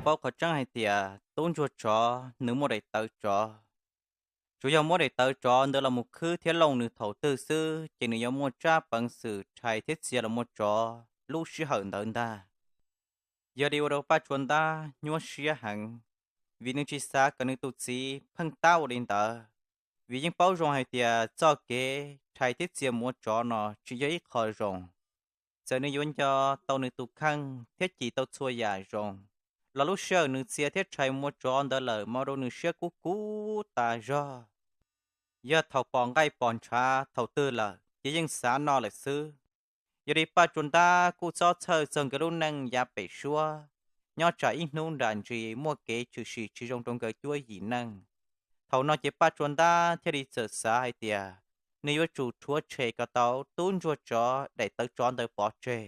paub qhov tseeb hais tias tub ntsuag tsov nws muaj daim tawv tsov. Tsuas yog muab daim tawv tsov ntawd los mus khwb thiab looj nws thaum twg xwb ces nws yuav muaj tsab peev xwm rhais thiab txia los muaj tsov lub sij hawm ntawd ntag. Yog li ua rau Paj Tsua Ntab nyuaj siab heev, vim nws tsis xav kom nws tus txiv pheej tab ua li ntawd, vim yeej paub zoo hais tias txoj kev rhais thiab txia mus ua tsov no tsis yog ib qho zoo. Txawm nws yuav nco tau nws tus kheej thiab cim tau txhua yam zoo, los lub sij hawm nws txia thiab rhais mus ua tsov ntawd lawm mas ua rau nws siab kub kub tas zog. Yog thaum pom nqaij pom ntshav thaum twg lawm ces yeej xav noj lawm xwb. Yog li Paj Tsua Ntab kuj txhob txhawj txog nkawd lub neej yav pem suab, nyob tsam ib hnub nram ntsis muaj kev tshwm sim tsis zoo rau nkawd cuab yim neej. Thaum no ces Paj Tsua Ntab thiaj li txawm xav hais tias nws yuav tsum rhuav tshem kom tau tub ntsuag tsov daim tawv tsov ntawd pov tseg.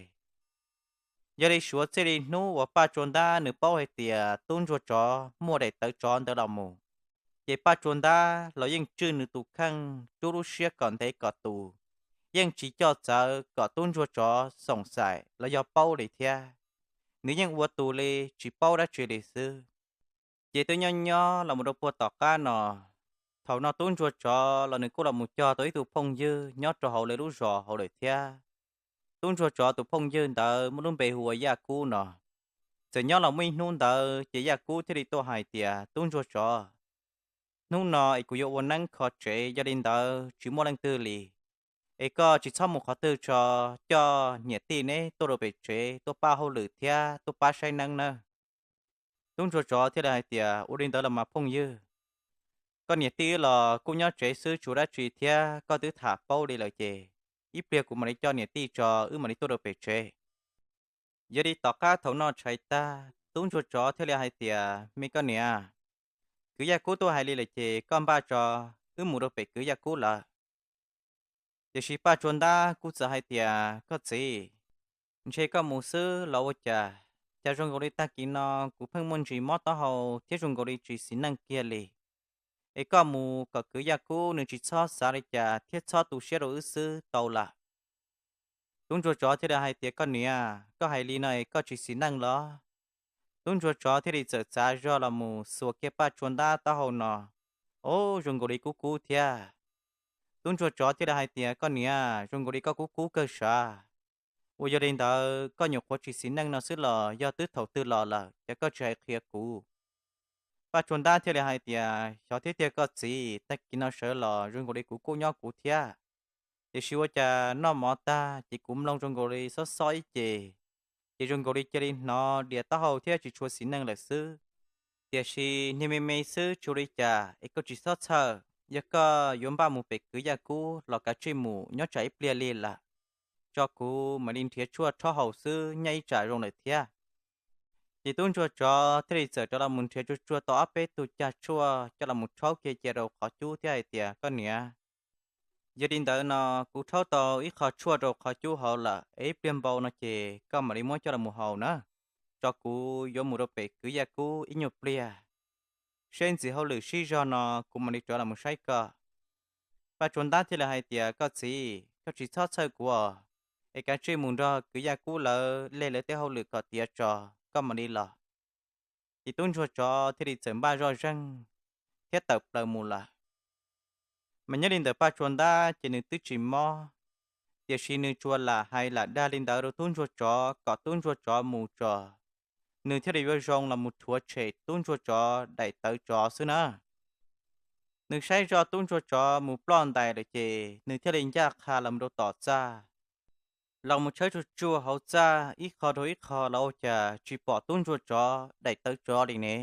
Yog li suav txij li hnub uas Paj Tsua Ntab nws paub hais tias tub ntsuag tsov muaj daim tawv tsov ntawd los mus, ces Paj Tsua Ntab los yeej tswj nws tus kheej rub lub siab kom ntev kom tus, yeej tsis coj txawv kom tub ntsuag tsov xoom xaim los yog paub li thiab. Nws yeej ua tus li tsis paub dab tsi li xwb. Ces twb nyob nyob los mus rau puag tom qab no, thaum no tub ntsuag tsov los nws kuj los mus cog tau ib tug phooj ywg nyob rau hauv lawv lub zos hauv lawm thiab. Tub ntsuag tsov tus phooj ywg ntawd muaj lub npe hu ua Yaj Kub no. Txawm nyob los muaj ib hnub ntawd ces Yaj Kub thiaj li tuaj hais tias, tub ntsuag tsov, hnub no es kuv yuav ua neeb kho tsev, yog li ntawd tsis muaj leej twg li, es koj tsis txhob mus qhov twg tso, coj niam tij neb tuaj rau pem tsev tuaj pab hauj lwm thiab tuaj pab saib neeb nawb. Tub ntsuag tsov thiaj li hais tias, ua li ntawd los mas phooj ywg, koj niam tij wb los kuj nyob tsev xwb tsis ua dab tsi thiab koj twb tham paub li lawm ces ib pliag kuv mam li coj niam tij tso wb mam li tuaj rau pem tsev. Yog li tom qab thaum noj tshais tag tub ntsuag tsov thiaj li hais tias, me koj niam, kwv Yaj Kub tuaj hais li lawm ces koj npaj tso, wb mus rau pem kwv Yaj Kub lawm. Tiam sis Paj Tsua Ntab kuj txawm hais tias, koj txiv, ntshe koj mus xwb los ua cas, cas zoo nkaus li tag kis no kuv pheej muaj ntsis mob taub hau thiab zoo nkaus li tsis xis neej kiag li. Es koj mus kom kwv Yaj Kub nws tsis txhob xav li cas thiab txhob tu siab rau wb xwb tau lawm. Tub ntsuag tsov thiaj li hais tias, koj niam, koj hais li no es koj tsis xis neej los? Tub ntsuag tsov thiaj li txawm txav zog los mus xuas kiag Paj Tsua Ntab taub hau no, o, zoo nkaus li kub kub thiab. Tub ntsuag tsov thiaj li hais tias, koj niam, zoo nkaus li koj kub kub kawg sav. Ua yog li ntawd koj nyuam qhuav tsis xis neej no xwb los yog twb thaum twg los lawm ces koj tsis hais qhia kuv? Paj Tsua Ntab thiaj li hais tias, xyov thiab tiag koj txiv, tag kis no sawv los zoo nkaus li kuv kuj nyob kuv thiab. Tiam sis ua cas noj mov tag ces kuv mloog zoo nkaus li xob xob ib ce, ces zoo nkaus li cia li hnov dias taub hau thiab tsis tshua xis neej lawm xwb. Tiam sis niag me me xwb tsis ua li cas es koj tsis txhob txhawj, yog koj yuav npaj mus pem kwv Yaj Kub los kav tsij mus, nyob tsam ib pliag li lawm, tso kuv mam li nrhiav tshuaj rhaub haus xwb, nyaj ib tsam zoo lawm thiab. Ces tub ntsuag tsov thiaj li txawm rov los mus nrhiav tsuag tsuag tau ob peb tug cag tshuaj coj los mus rhaub kiag cia rau qhov cub thiab hais tias, koj niam, yog li ntawd no kuv rhaub tau ib qho tshuaj rau qhov cub hauv lawm es ib pliag npau no ces koj mam li muab coj los mus haus na, tso kuv yuav mus rau pem kwv Yaj Kub ib nyuag pliag, seb ntxim hauj lwm sib zog no kuv mam li rov los mus saib koj. Paj Tsua Ntab thiaj li hais tias, koj txiv, koj tsis txhob txhawj kuv os, es kav tsij mus nrog kwv Yaj Kub lawv leg lawv tej hauj lwm kom tiav tso, koj mam li los. Ces tub ntsuag tsov thiaj li txawm npaj zoj zeeg thiab tawm plaws mus lawm. Mas nyob li ntawm Paj Tsua Ntab ces nws twb tsis mob, tiam sis nws tsuas lam hais lam dag li ntawd rau tub ntsuag tsov kom tub ntsuag tsov mus tso, nws thiaj li yuav zoo los mus rhuav tshem tub ntsuag tsov daim tawv tsov xwb na. Nws saib zoj tub ntsuag tsov mus ploj ntais lawm ces nws thiaj li ncaj qha los mus rau tom txaj, los mus tshawb tsuag tsuag hauv txaj ib qho rau ib qho los ua cas tsis pom tub ntsuag tsov daim tawv tsov li ne.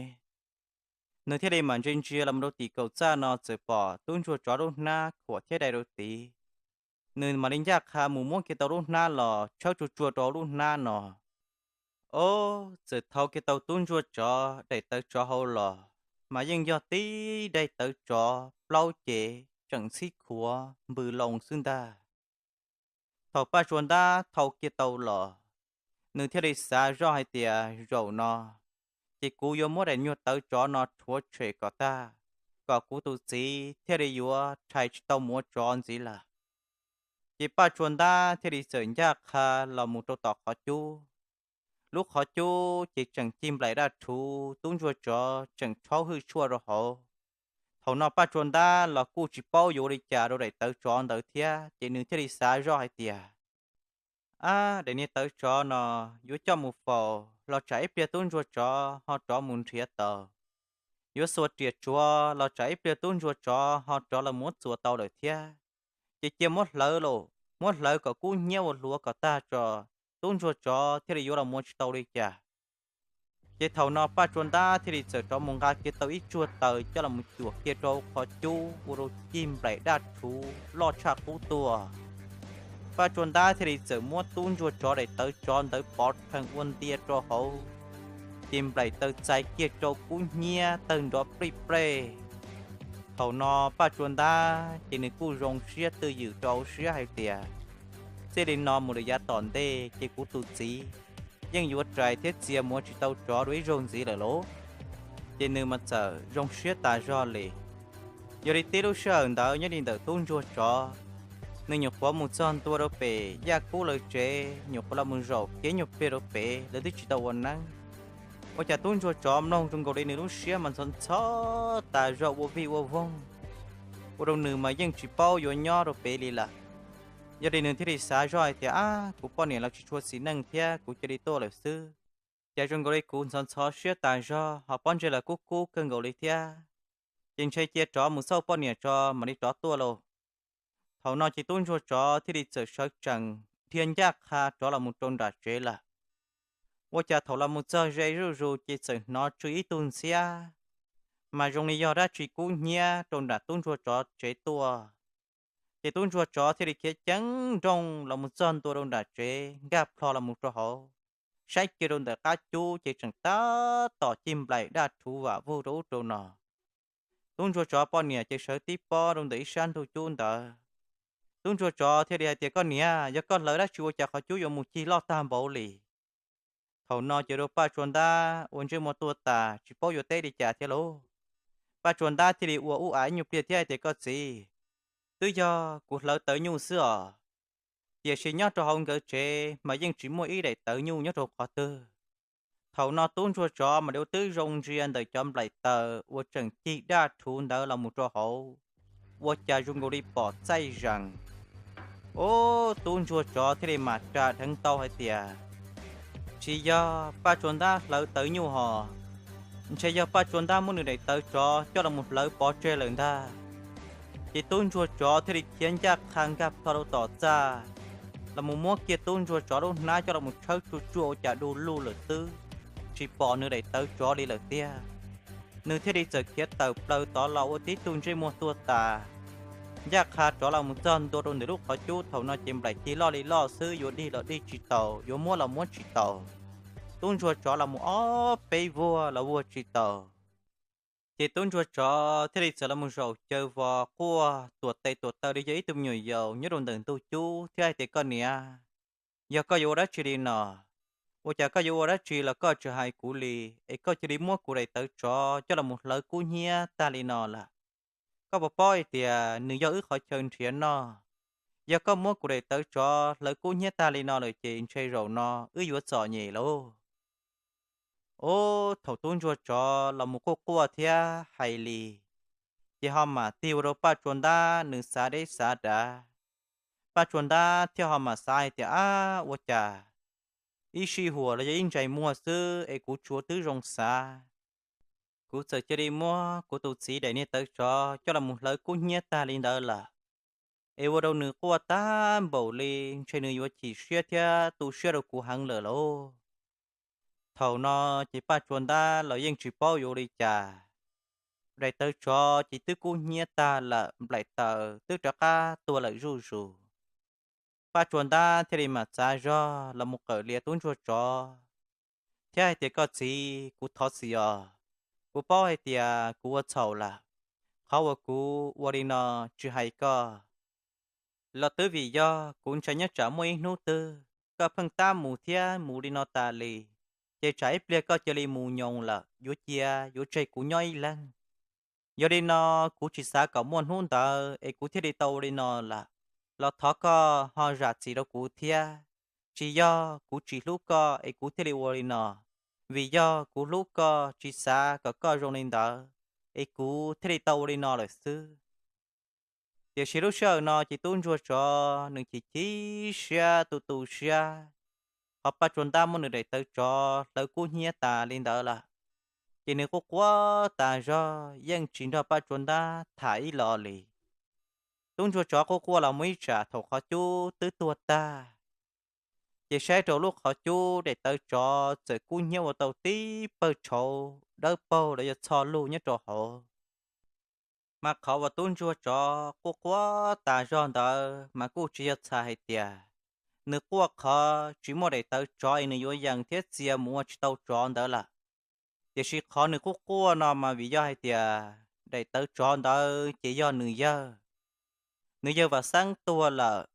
Nws thiaj li mam ntsia ntsia los mus rau tim kaum txaj no txawm pom tub ntsuag tsov lub hnab khuam thiab dai rau tid. Nws mam li ncaj qha mus muab kiag tau lub hnab los tshawb tsuag tsuag rau hauv lub hnab no. Ob, txawm thau kiag tau tub ntsuag tsov daim tawv tsov hauv los, mas yeej yog tib daim tawv tsov plaub cev tseem ntxhib khuav npws loo xwb ntag. Thaum Paj Tsua Ntab thau kiag tau los, nws thiaj li xav zoj hais tias zaum no ces kuv yuav muab daim nyuag tawv tsov no rhuav tshem kom tag, kom kuv tus txiv thiaj li yuav rhais tsis tau mus ua tsov ntxiv lawm. Ces Paj Tsua Ntab thiaj li txawm ncaj qha los mus rau tom qhov cub, lub qhov cub ces tseem cig nplaim daj rhuv, tub ntsuag tsov tseem rhaub hwj tshuaj rau hauv. Thaum no Paj Tsua Ntab los kuj tsis paub yuav ua li cas rau daim tawv tsov ntawd thiab, ces nws thiaj li xav zoj hais tias, ab, daim niag tawv tsov no yuav coj mus faus los tsam ib pliag tub ntsuag tsov ho rov mus nrhiav tau. Yuav xuas riam tsuav los tsam ib pliag tub ntsuag tsov ho rov los muab txuas tau lawm thiab. Ces cia muab hlawv los, muab hlawv kom kub hnyiab ua hluav kom tag tso, tub ntsuag tsov thiaj li yuav los muab tsis tau li cas. Ces thaum no Paj Tsua Ntab thiaj li txawm rov mus nqa kiag tau ib tsuag taws coj los mus cuam kiag rau qhov cub ua rau cig nplaim daj rhuv loj tshaj qub tuaj. Paj Tsua Ntab thiaj li txawm muab tub ntsuag tsov daim tawv tsov ntawd pov rhees ua ntia rau hauv, ces nplaim taws txais kiag rau kub hnyiab tawg nrov plij plej. Thaum no Paj Tsua Ntab ces nws kuj zoo siab twj ywm rau hauv siab hais tias, txij li no mus lawm yav tom ntej ces kuv tus txiv yeej yuav rais thiab txia mus ua tsis tau tsov dua ib zaug ntxiv lawm lauj. Ces nws mas txawm zoo siab tas zog li. Yog li tib lub sij hawm ntawd nyob li ntawm tub ntsuag tsov, nws nyuam qhuav mus txog ntua rau pem Yaj Kub lawv tsev, nyuam qhuav los mus zaum kev nyuag pliag rau pem lawv twb tsis tau ua neeb. Ua cas tub ntsuag tsov mloog zoo nkaus li nws lub siab mas ntxhov ntxhov tas zog ua vij ua voog, ua rau nws mas yeej tsis paub yuav nyob rau pem li lawm. Yog li nws thiaj li xav zoj hais tias, ab, kuv poj niam los tsis tshua xis neej thiab, kuv cia li tuaj lawm xwb. Cas zoo nkaus li kuv ntxhov ntxhov siab tas zog, ho pob ntseg los kub kub kawg nkaus li thiab. Ces ntshe cia rov mus xauj poj niam tso mam li rov tuaj lauj. Thaum no ces tub ntsuag tsov thiaj li txawm sawv tsees dhia ncaj qha rov los mus rau nram tsev lawm. Ua cas thaum los mus txog ze zuj zus ces txawm hnov tsw ib tug ntxhiab, mas zoo li yog dab tsi kub hnyiab rau nram tub ntsuag tsov tsev tuaj. Ces tub ntsuag tsov thiaj li khiav ceev nrooj los mus txog ntua rau nram tsev, nkag plho los mus rau hauv, saib kiag rau ntawm qab cub ces tseem tab tom cig nplaim daj rhuv vam vug rau ub rau no. Tub ntsuag tsov poj niam ces sawv tib pob rau ntawm ib sab ntug cub ntawd. Tub ntsuag tsov thiaj li hais tias, koj niam, yog koj hlawv dab tsi ua cas qhov cub yuav mus cig loj tag npaum li? Thaum no ces rau Paj Tsua Ntab ua ntsej muag tuag tas tsis paub yuav teb li cas thiab lauj. Paj Tsua Ntab thiaj li ua ub av ib nyuag pliag thiab hais tias, koj txiv, twb yog kuv hlawv tawv nyuj xwb os. Tiam sis nyob rau hauv nkawd tsev mas yeej tsis muaj ib daim tawv nyuj nyob rau qhov twg. Thaum no tub ntsuag tsov mam li ua tib zoo ntsia ntawm cov nplaim taws uas tseem cig daj rhuv ntawd los mus rau hauv, ua cas zoo nkaus li pom txaij zees. Ub, tub ntsuag tsov thiaj li mam ras dheev tau hais tias, tsis yog Paj Tsua Ntab hlawv tawv nyuj hos, ntshe yog Paj Tsua Ntab muab nws daim tawv tsov coj los mus hlawv pov tseg lawm ntag. Ces tub ntsuag tsov thiaj li khiav ncaj qha nkag plho rau tom txaj, los mus muab kiag tub ntsuag tsov lub hnab coj los mus tshawb tsuj tsuaj ua cas du lug lawm xwb, tsis pom nws daim tawv tsov li lawm tiag. Nws thiaj li txawm khiav tawm plaws tod los ua tib tug ntsej muag tuag tas, ncaj qha rov los mus txog ntua rau ntawm lub qhov cub. Thaum no ces nplaim cig loj li loj xwb, yuav dig los dig tsis taus, yuav muab los muab tsis taus, tub ntsuag tsov los mus ob peb vuag los vuag tsis taus. Ces tub ntsuag tsov thiaj li txawm los mus zaum caws vos quaj tuam tes tuam taw li yog ib tug me nyuam yaus nyob rau ntawm ntug cub thiab hais tias, koj niam, yog koj yuav ua dab tsi li no? Ua cas koj yuav ua dab tsi los koj tsis hais kuv li, es koj cia li muab kuv daim tawv tsov coj los mus hlawv kub hnyiab tag li no lawm? Koj puas paub hais tias nws yog wb qhov chaw nrhiav noj? Yog koj muab kuv daim tawv tsov hlawv kub hnyiab tag li no lawm ces ntshe zaum no wb yuav txom nyem lauj. Ub, thaum tub ntsuag tsov los mus quaj quaj thiab hais li, ces ho mam tig ua rau Paj Tsua Ntab nws xav deb xav dav. Paj Tsua Ntab thiaj ho mam xav hais tias, ab, ua cas ib sij huam los yog ib ntsais muag xwb es kuv tsuas twb zoo xav, kuv txawm cia li muab kuv tus txiv daim niag tawv tsov coj los mus hlawv kub hnyiab tag li ntawd lawm, es ua rau nws quaj tag npaum li, ntshe nws yuav chim siab thiab tu siab rau kuv heev lawm lauj. Thaum no ces Paj Tsua Ntab los yeej tsis paub yuav ua li cas, daim tawv tsov ces twb kub hnyiab tag lawm, nplaim taws twb rov qab tuag lawm zuj zus. Paj Tsua Ntab thiaj li mam txav zog los mus qawm lias tub ntsuag tsov thiab hais tias, koj txiv, kuv thov txim os, kuv paub hais tias kuv ua txhaum lawm, qhov uas kuv ua li no tsis hais koj los twb vim yog kuv ntshai nyob tsam muaj ib hnub twg koj pheej tab mus thiab mus li no tas li, ces tsam ib pliag koj cia li mus nyoos lawm yuav cia yuav tseg kuv nyob ib leeg. Yog li no kuv tsis xav kom muaj hnub ntawd es kuv thiaj li tau ua li no lawm, los thov koj ho zam txim rau kuv thiab, tsis yog kuv tsis hlub koj es kuv thiaj li ua li no, vim yog kuv hlub koj tsis xav kom koj zoo li ntawd, es kuv thiaj li tau ua li no lawm xwb. Tiam sis lub sij hawm no ces tub ntsuag tsov nws chim chim siab tu tu siab, qhov Paj Tsua Ntab muab nws daim tawv tsov hlawv kub hnyiab tas li ntawd lawm, ces nws quaj quaj tas zog yeej tsis nrog Paj Tsua Ntab tham ib los li. Tub ntsuag tsov quaj quaj los mus ib tsam thaum qhov cub twb tuag tag, ces saib rau lub qhov cub daim tawv tsov txawm kub hnyiab ua tau tib pawg tshauv dawb paug los yog txho lug nyob rau hauv. Mas qhov uas tub ntsuag tsov quaj quaj tas zog ntawd mas kuj tsis yog txhais hais tias nws quaj qhov tsis muaj daim tawv tsov es nws yuav yees thiab txia mus ua tsis tau tsov ntawd lawm. Tiam sis qhov nws quaj quaj no mas vim yog hais tias daim tawv tsov ntawd ces yog nws yawg, nws yawg Vam Xeeb tuag lawm,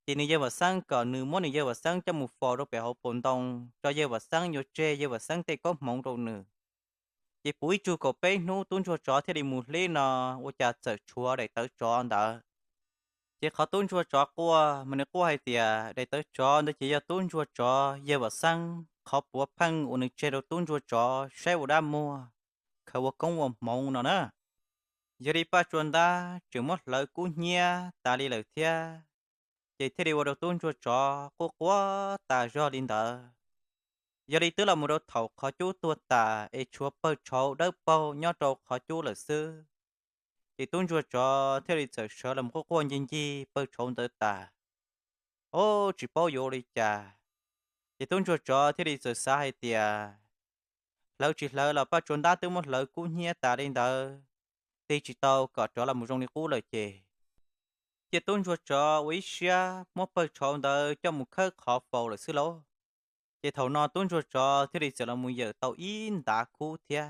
ces nws yawg Vam Xeeb kom nws muab nws yawg Vam Xeeb coj mus faus rau pem hauv paus ntoo, tso yawg Vam Xeeb yuav tseg yawg Vam Xeeb tej koob hmoov rau nws. Ces puv ib tsug kaum peb hnub tub ntsuag tsov thiaj li mus hlib no, ua cas txawm tshuav daim tawv tsov ntawd. Ces qhov tub ntsuag tsov quaj mas nws quaj hais tias daim tawv tsov ntawd ces yog tub ntsuag tsov yawg Vam Xeeb qhov puav pheej uas nws tseg rau tub ntsuag tsov saib ua dab muag, khaws ua koob ua hmoov no na. Yog li Paj Tsua Ntab tseem muab hlawv kub hnyiab tas li lawm thiab, ces thiaj li ua rau tub ntsuag tsov quaj quaj tas zog li ntawd. Yog li twb los mus rau thaum qhov cub tuag tas es tshuav pawg tshauv dawb paug nyob rau qhov cub lawm xwb, ces tub ntsuag tsov thiaj li txawm sawv los quaj quaj ncig ncig pawg tshauv ntawd tas. Ub, tsis paub yuav ua li cas, ces tub ntsuag tsov thiaj li txawm xav hais tias hlawv tsis hlawv los Paj Tsua Ntab twb muab hlawv kub hnyiab tas li ntawd, tig tsis tau kom rov los mus zoo li qub lawm ces cia tub ntsuag tsov ua ib siab muab pawg tshauv ntawd coj mus khawb qhov faus lawm xwb lauj. Ces thaum no tub ntsuag tsov thiaj li txawm los mus yawm tau ib ntav kub thiab,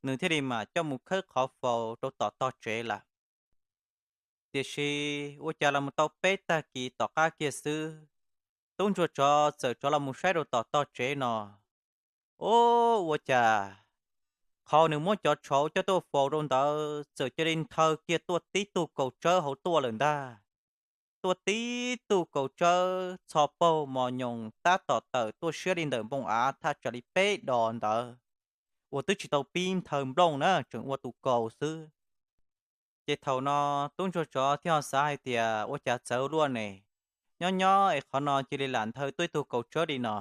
nws thiaj li mam coj mus khawb qhov faus rau tom tog tsev lawm. Tiam sis ua cas los mus tau peb tag kis tom qab kiag xwb, tub ntsuag tsov txawm rov los mus saib rau tom tog tsev no, ub, ua cas qhov nws muab cov tshauv coj tuaj faus rau ntawd txawm cia li nthawj kiag tuaj tib tug kaus tsawb hauv tuaj lawm ntag. Tuaj tib tug kaus tsawb txho paug mos nyoos tab tom tawm tuaj siab li ntawm npoo av thaj tsam li peb dos ntawd, uas twb tsis tau pib nthawj nplooj na, tseem ua tus kaus xwb. Ces thaum no tub ntsuag tsov thiaj ho xav hais tias ua cas txawv luaj ne, nyob nyob es qhov no cia li lam nthawj tuaj ib tug kaus tsawb li no.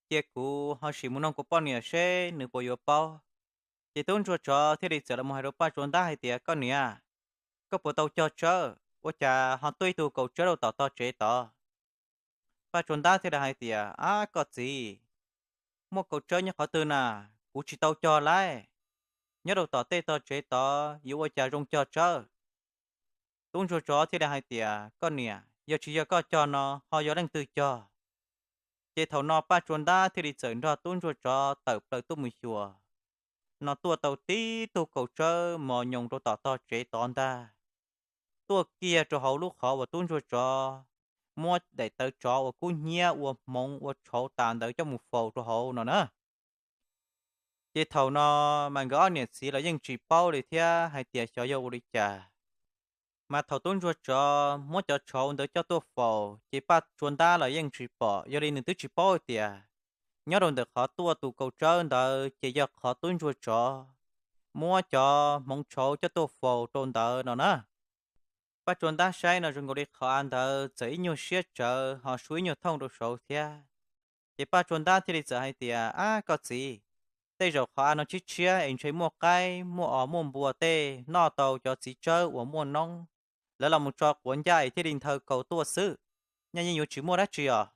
Cia kuv ho sim mus noog kuv poj niam seb nws puas yuav paub. Ces tub ntsuag tsov thiaj li txawm los hais rau Paj Tsua Ntab hais tias, koj niam, koj puas tau cog tsawb, ua cas ho tuaj ib tug kaus tsawb rau tom tog tsev tod? Paj Tsua Ntab thiaj li hais tias, ab koj txiv, muaj kaus tsawb nyob qhov twg na, kuv tsis tau cog lauj. Nyob rau tom tej tog tsev tod yuav ua cas zoo cog tsawb. Tub ntsuag tsov thiaj li hais tias, koj niam, yog tsis yog koj cog no ho yog leej twg cog? Ces thaum no Paj Tsua Ntab thiaj li txawm nrog tub ntsuag tsov tawm plaws tuaj mus xyuas, no tuaj tau tib tug kaus tsawb mos nyoos rau tom tog tsev tod ntag. Tuaj kiag rau hauv lub qhov uas tub ntsuag tsov muab daim tawv tsov uas kub hnyiab ua hmoov ua tshauv tas ntawd coj mus faus rau hauv no na. Ces thaum no mas nkawd ob niam txiv los yeej tsis paub li thiab hais tias xyov yog ua li cas. Mas thaum tub ntsuag tsov muab cov tshauv ntawd coj tuaj faus ces Paj Tsua Ntab los yeej tsis pom, yog li nws twb tsis paub hais tias nyob rau ntawm qhov tuaj tus kaus tsawb ntawd ces yog qhov tub ntsuag tsov muab cov hmoov tshauv coj tuaj faus rau ntawd no na. Paj Tsua Ntab saib no zoo nkaus li qhov av ntawd txawm ib nyuag siab tsawv ho suab ib nyuag thooj rau saud thiab. Ces Paj Tsua Ntab thiaj li txawm hais tias, ab koj txiv, tej zaum qhov av no tshiab tshiab es ntshe muaj qaib muaj os muaj npua tej noj tau cov txiv tsawb uas muaj noob, lawv los mus tso quav ncaj es thiaj li nthawj kaus tuaj xwb, nyaj yeej yuav tsis muaj dab tsi os.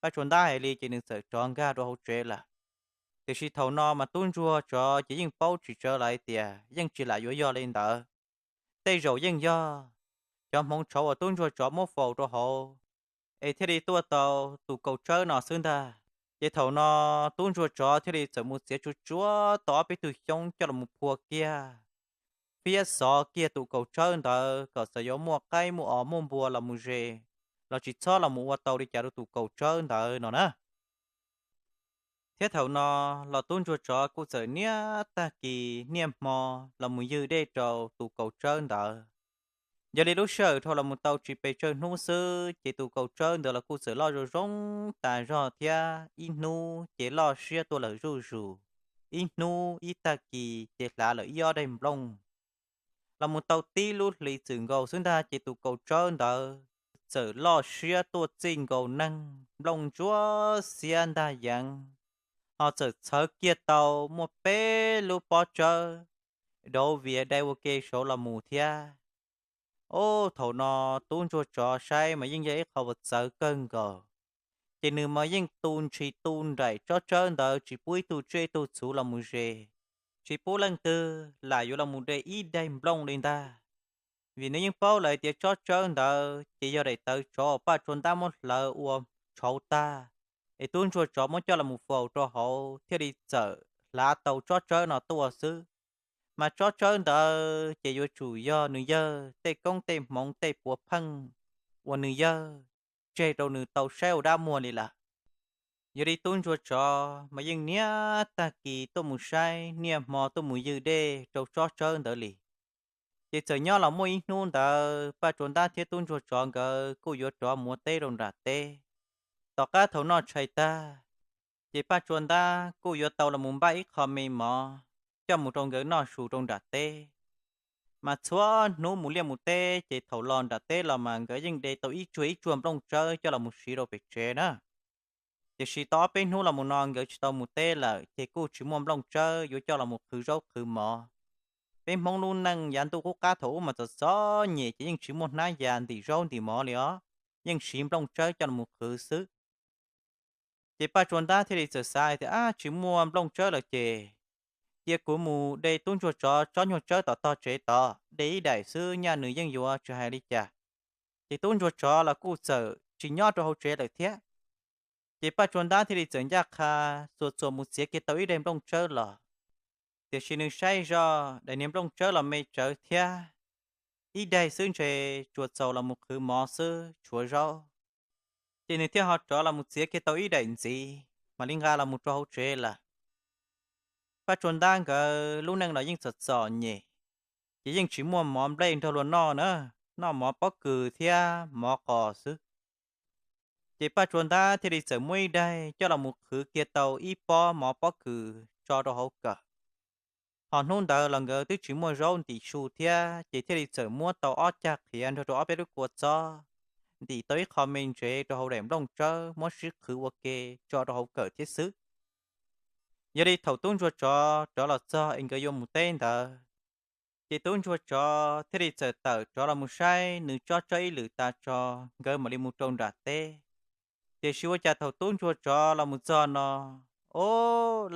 Paj Tsua Ntab hais li ces nws txawm rov nkag rau hauv tsev lawm. Tiam sis thaum no mas tub ntsuag tsov ces yeej paub tsis tsawv lawm hais tias yeej tsis lam yuav yog li ntawd. Tej zaum yeej yog cov hmoov tshauv uas tub ntsuag tsov muab faus rau hauv es thiaj li tuaj tau tus kaus tsawb no xwb ntag. Ces thaum no tub ntsuag tsov thiaj li txawm mus txiav tsuj tsuav tau ob peb tug xyoob coj los mus phua kiag, fiab xov kiag tus kaus tsawb ntawd kom txawm yuav muaj qaib muaj os muaj npua los mus ze los tsis txhob los mus ua tau li cas rau tus kaus tsawb ntawd no na. Thiab thaum no los tub ntsuag tsov kuj txawm niaj tag kis niaj hmo los mus ywg dej rau tus kaus tsawb ntawd. Yog li lub sij hawm dhau los mus tau tsis pes tsawg hnub xwb ces tus kaum tsawb ntawd los kuj txawm loj zoo zoo tas zog thiab ib hnub ces loj siab tuaj lawm zuj zus, ib hnub ib tag kis ces hlav lawm ib ob daim nplooj. Los mus tau tib lub hlis txwm nkaus xwb ntag ces tus kaum tsawb ntawd txawm loj siab tuaj txij nkaus neeg, nplooj ntsuab xiab ntag yeev, ho txawm txhawv kiag tau muaj peb lub pob tsawb dauv vias dai ua ke saud los mus thiab. Ub, thaum no tub ntsuag tsov saib mas yeej yog ib qho uas txawv kawg nkaus, ces nws mas yeej tu ntshis tu nraim tsob tsawb ntawd tsis pub ib tug tsiaj ib tug txhuv los mus ze, tsis pub leej twg lam yuav los mus de ib daim nplooj li ntag. Vim nws yeej paub lawm tias tsob tsawb ntawd ces yog daim tawv tsov Paj Tsua Ntab muab hlawv ua tshauv tag, es tub ntsuag tsov muab coj los mus faus rau hauv thiaj li txawm hlav tau tsob tsawb no tuaj xwb. Mas tsob tsawb ntawd ces yuav tsum yog nws yawg tej koob tej hmoov tej puav pheej uas nws yawg tseg rau nws tau saib ua dab muag li lawm. Yog li tub ntsuag tsov mas yeej niaj tag kis tuaj mus saib, niaj hmo tuaj mus ywg dej rau tsob tsawb ntawd li. Ces txawm nyob los muaj ib hnub ntawd Paj Tsua Ntab thiab tub ntsuag tsov nkawd kuj yuav rov mus ua teb rau nram teb. Tom qab thaum noj tshais tag, ces Paj Tsua Ntab kuj yuav tau los mus npaj ib qho me mov coj mus rau nkawd noj su rau nram teb. Mas txhua hnub mus liaj mus teb ces thaum los nram teb los mas nkawd yeej de tau ib tsuag ib tsuag nplooj tsawb coj los mus siv rau pem tsev na. Tiam sis tau ob peb hnub los mus no nkawd tsis tau mus teb lawm ces kuj tsis muaj nplooj tsawb yuav coj los mus qhwv zaub qhwv mov. Peb Hmoob lub neej yav ntuj qub qab thaum ub mas txom txom nyem ces yeej tsis muaj hnab yas ntim zaub ntim mov li os, yeej siv nplooj tsawb coj los mus qhwv xwb. Ces Paj Tsua Ntab thiaj li txawm xav hais tias, ab, tsis muaj nplooj tsawb lawm ces cia kuv mus de tub ntsuag tsov tsob nyuag tsawb tom tog tsev tod, de ib daim xwb nyaj nws yeej yuav tsis hais li cas. Ces tub ntsuag tsov los kuj txawm tsis nyob rau hauv tsev lawm thiab. Ces Paj Tsua Ntab thiaj li txawm ncaj qha txuas txuas mus txiav kiag tau ib daim nplooj tsawb los. Tiam sis nws saib zoj daim niag nplooj tsawb los me tsawv thiab, ib daim xwb ntshe tsuas txaus los mus qhwv mov xwb tshuav zaub. Ces nws thiaj ho rov los mus txiav kiag tau ib daim ntxiv mam li nqa los mus rau hauv tsev lawm. Paj Tsua Ntab nkawd lub neej los yeej txom txom nyem, ces yeej tsis muaj mov nplej nrog luag noj na, noj mov pob kws thiab mov qos xwb. Ces Paj Tsua Ntab thiaj li txawm muab ib daim coj los mus qhwv kiag tau ib pob mov pob kws tso rau hauv kawm. Ho hnub ntawd los nkawd twb tsis muaj zaub ntim su thiab, ces thiaj li txawm muab tau ob cag qhiav nrog rau ob peb lub kua txob, ntim tau ib qho me ntsev rau hauv daim nplooj tsawb muab sib qhwv ua ke tso rau hauv kawm thiab xwb. Yog li thaum tub ntsuag tsov rov los txog es nkawd yuav mus teb ntawd, ces tub ntsuag tsov thiaj li txawm tawm rov los mus saib nws tsob tsawb ib lwm tas tso nkawd mam li mus rau nram teb. Tiam sis ua cas thaum tub ntsuag tsov los mus txog no, o,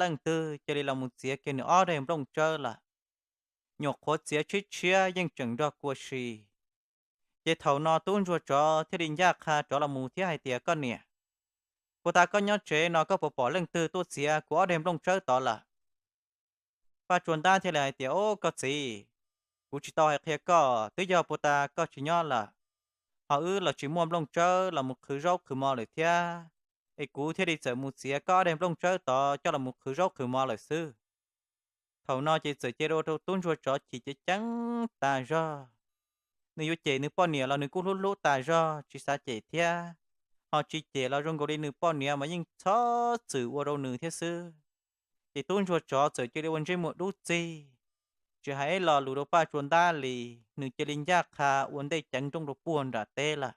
leej twg cia li los mus txiav kiag nws ob daim nplooj tsawb lawm. Nyuam qhuav txiav tshiab tshiab yeej tseem nrog kua si. Ces thaum no tub ntsuag tsov thiaj li ncaj qha rov los mus thiab hais tias, koj niam, puas tas koj nyob tsev no koj puas pom leej twg tuaj txiav kuv ob daim nplooj tsawb tod lawm? Paj Tsua Ntab thiaj li hais tias, o, koj txiv, kuv tsis tau hais qhia koj, twb yog puas tas koj tsis nyob lawm, ho wb los tsis muaj nplooj tsawb los mus qhwv zaub qhwv mov lawm thiab, es kuv thiaj li txawm mus txiav koj ob daim nplooj tsawb tod coj los mus qhwv zaub qhwv mov lawm xwb. Thaum no ces txawm cia rau tub ntsuag tsov chim ceev ceev tas zog. Nws yuav cem nws poj niam los nws kuj hlub hlub tas zog tsis xav cem thiab, ho tsis cem los zoo nkaus li nws poj niam mas yeej txhob txwm ua rau nws thiab xwb. Ces tub ntsuag tsov txawm cia li ua ntsej muag dub txig, tsis hais ib lo lus rau Paj Tsua Ntab li, nws cia li ncaj qha ua ntej ceev nrooj rau puag nram teb lawm.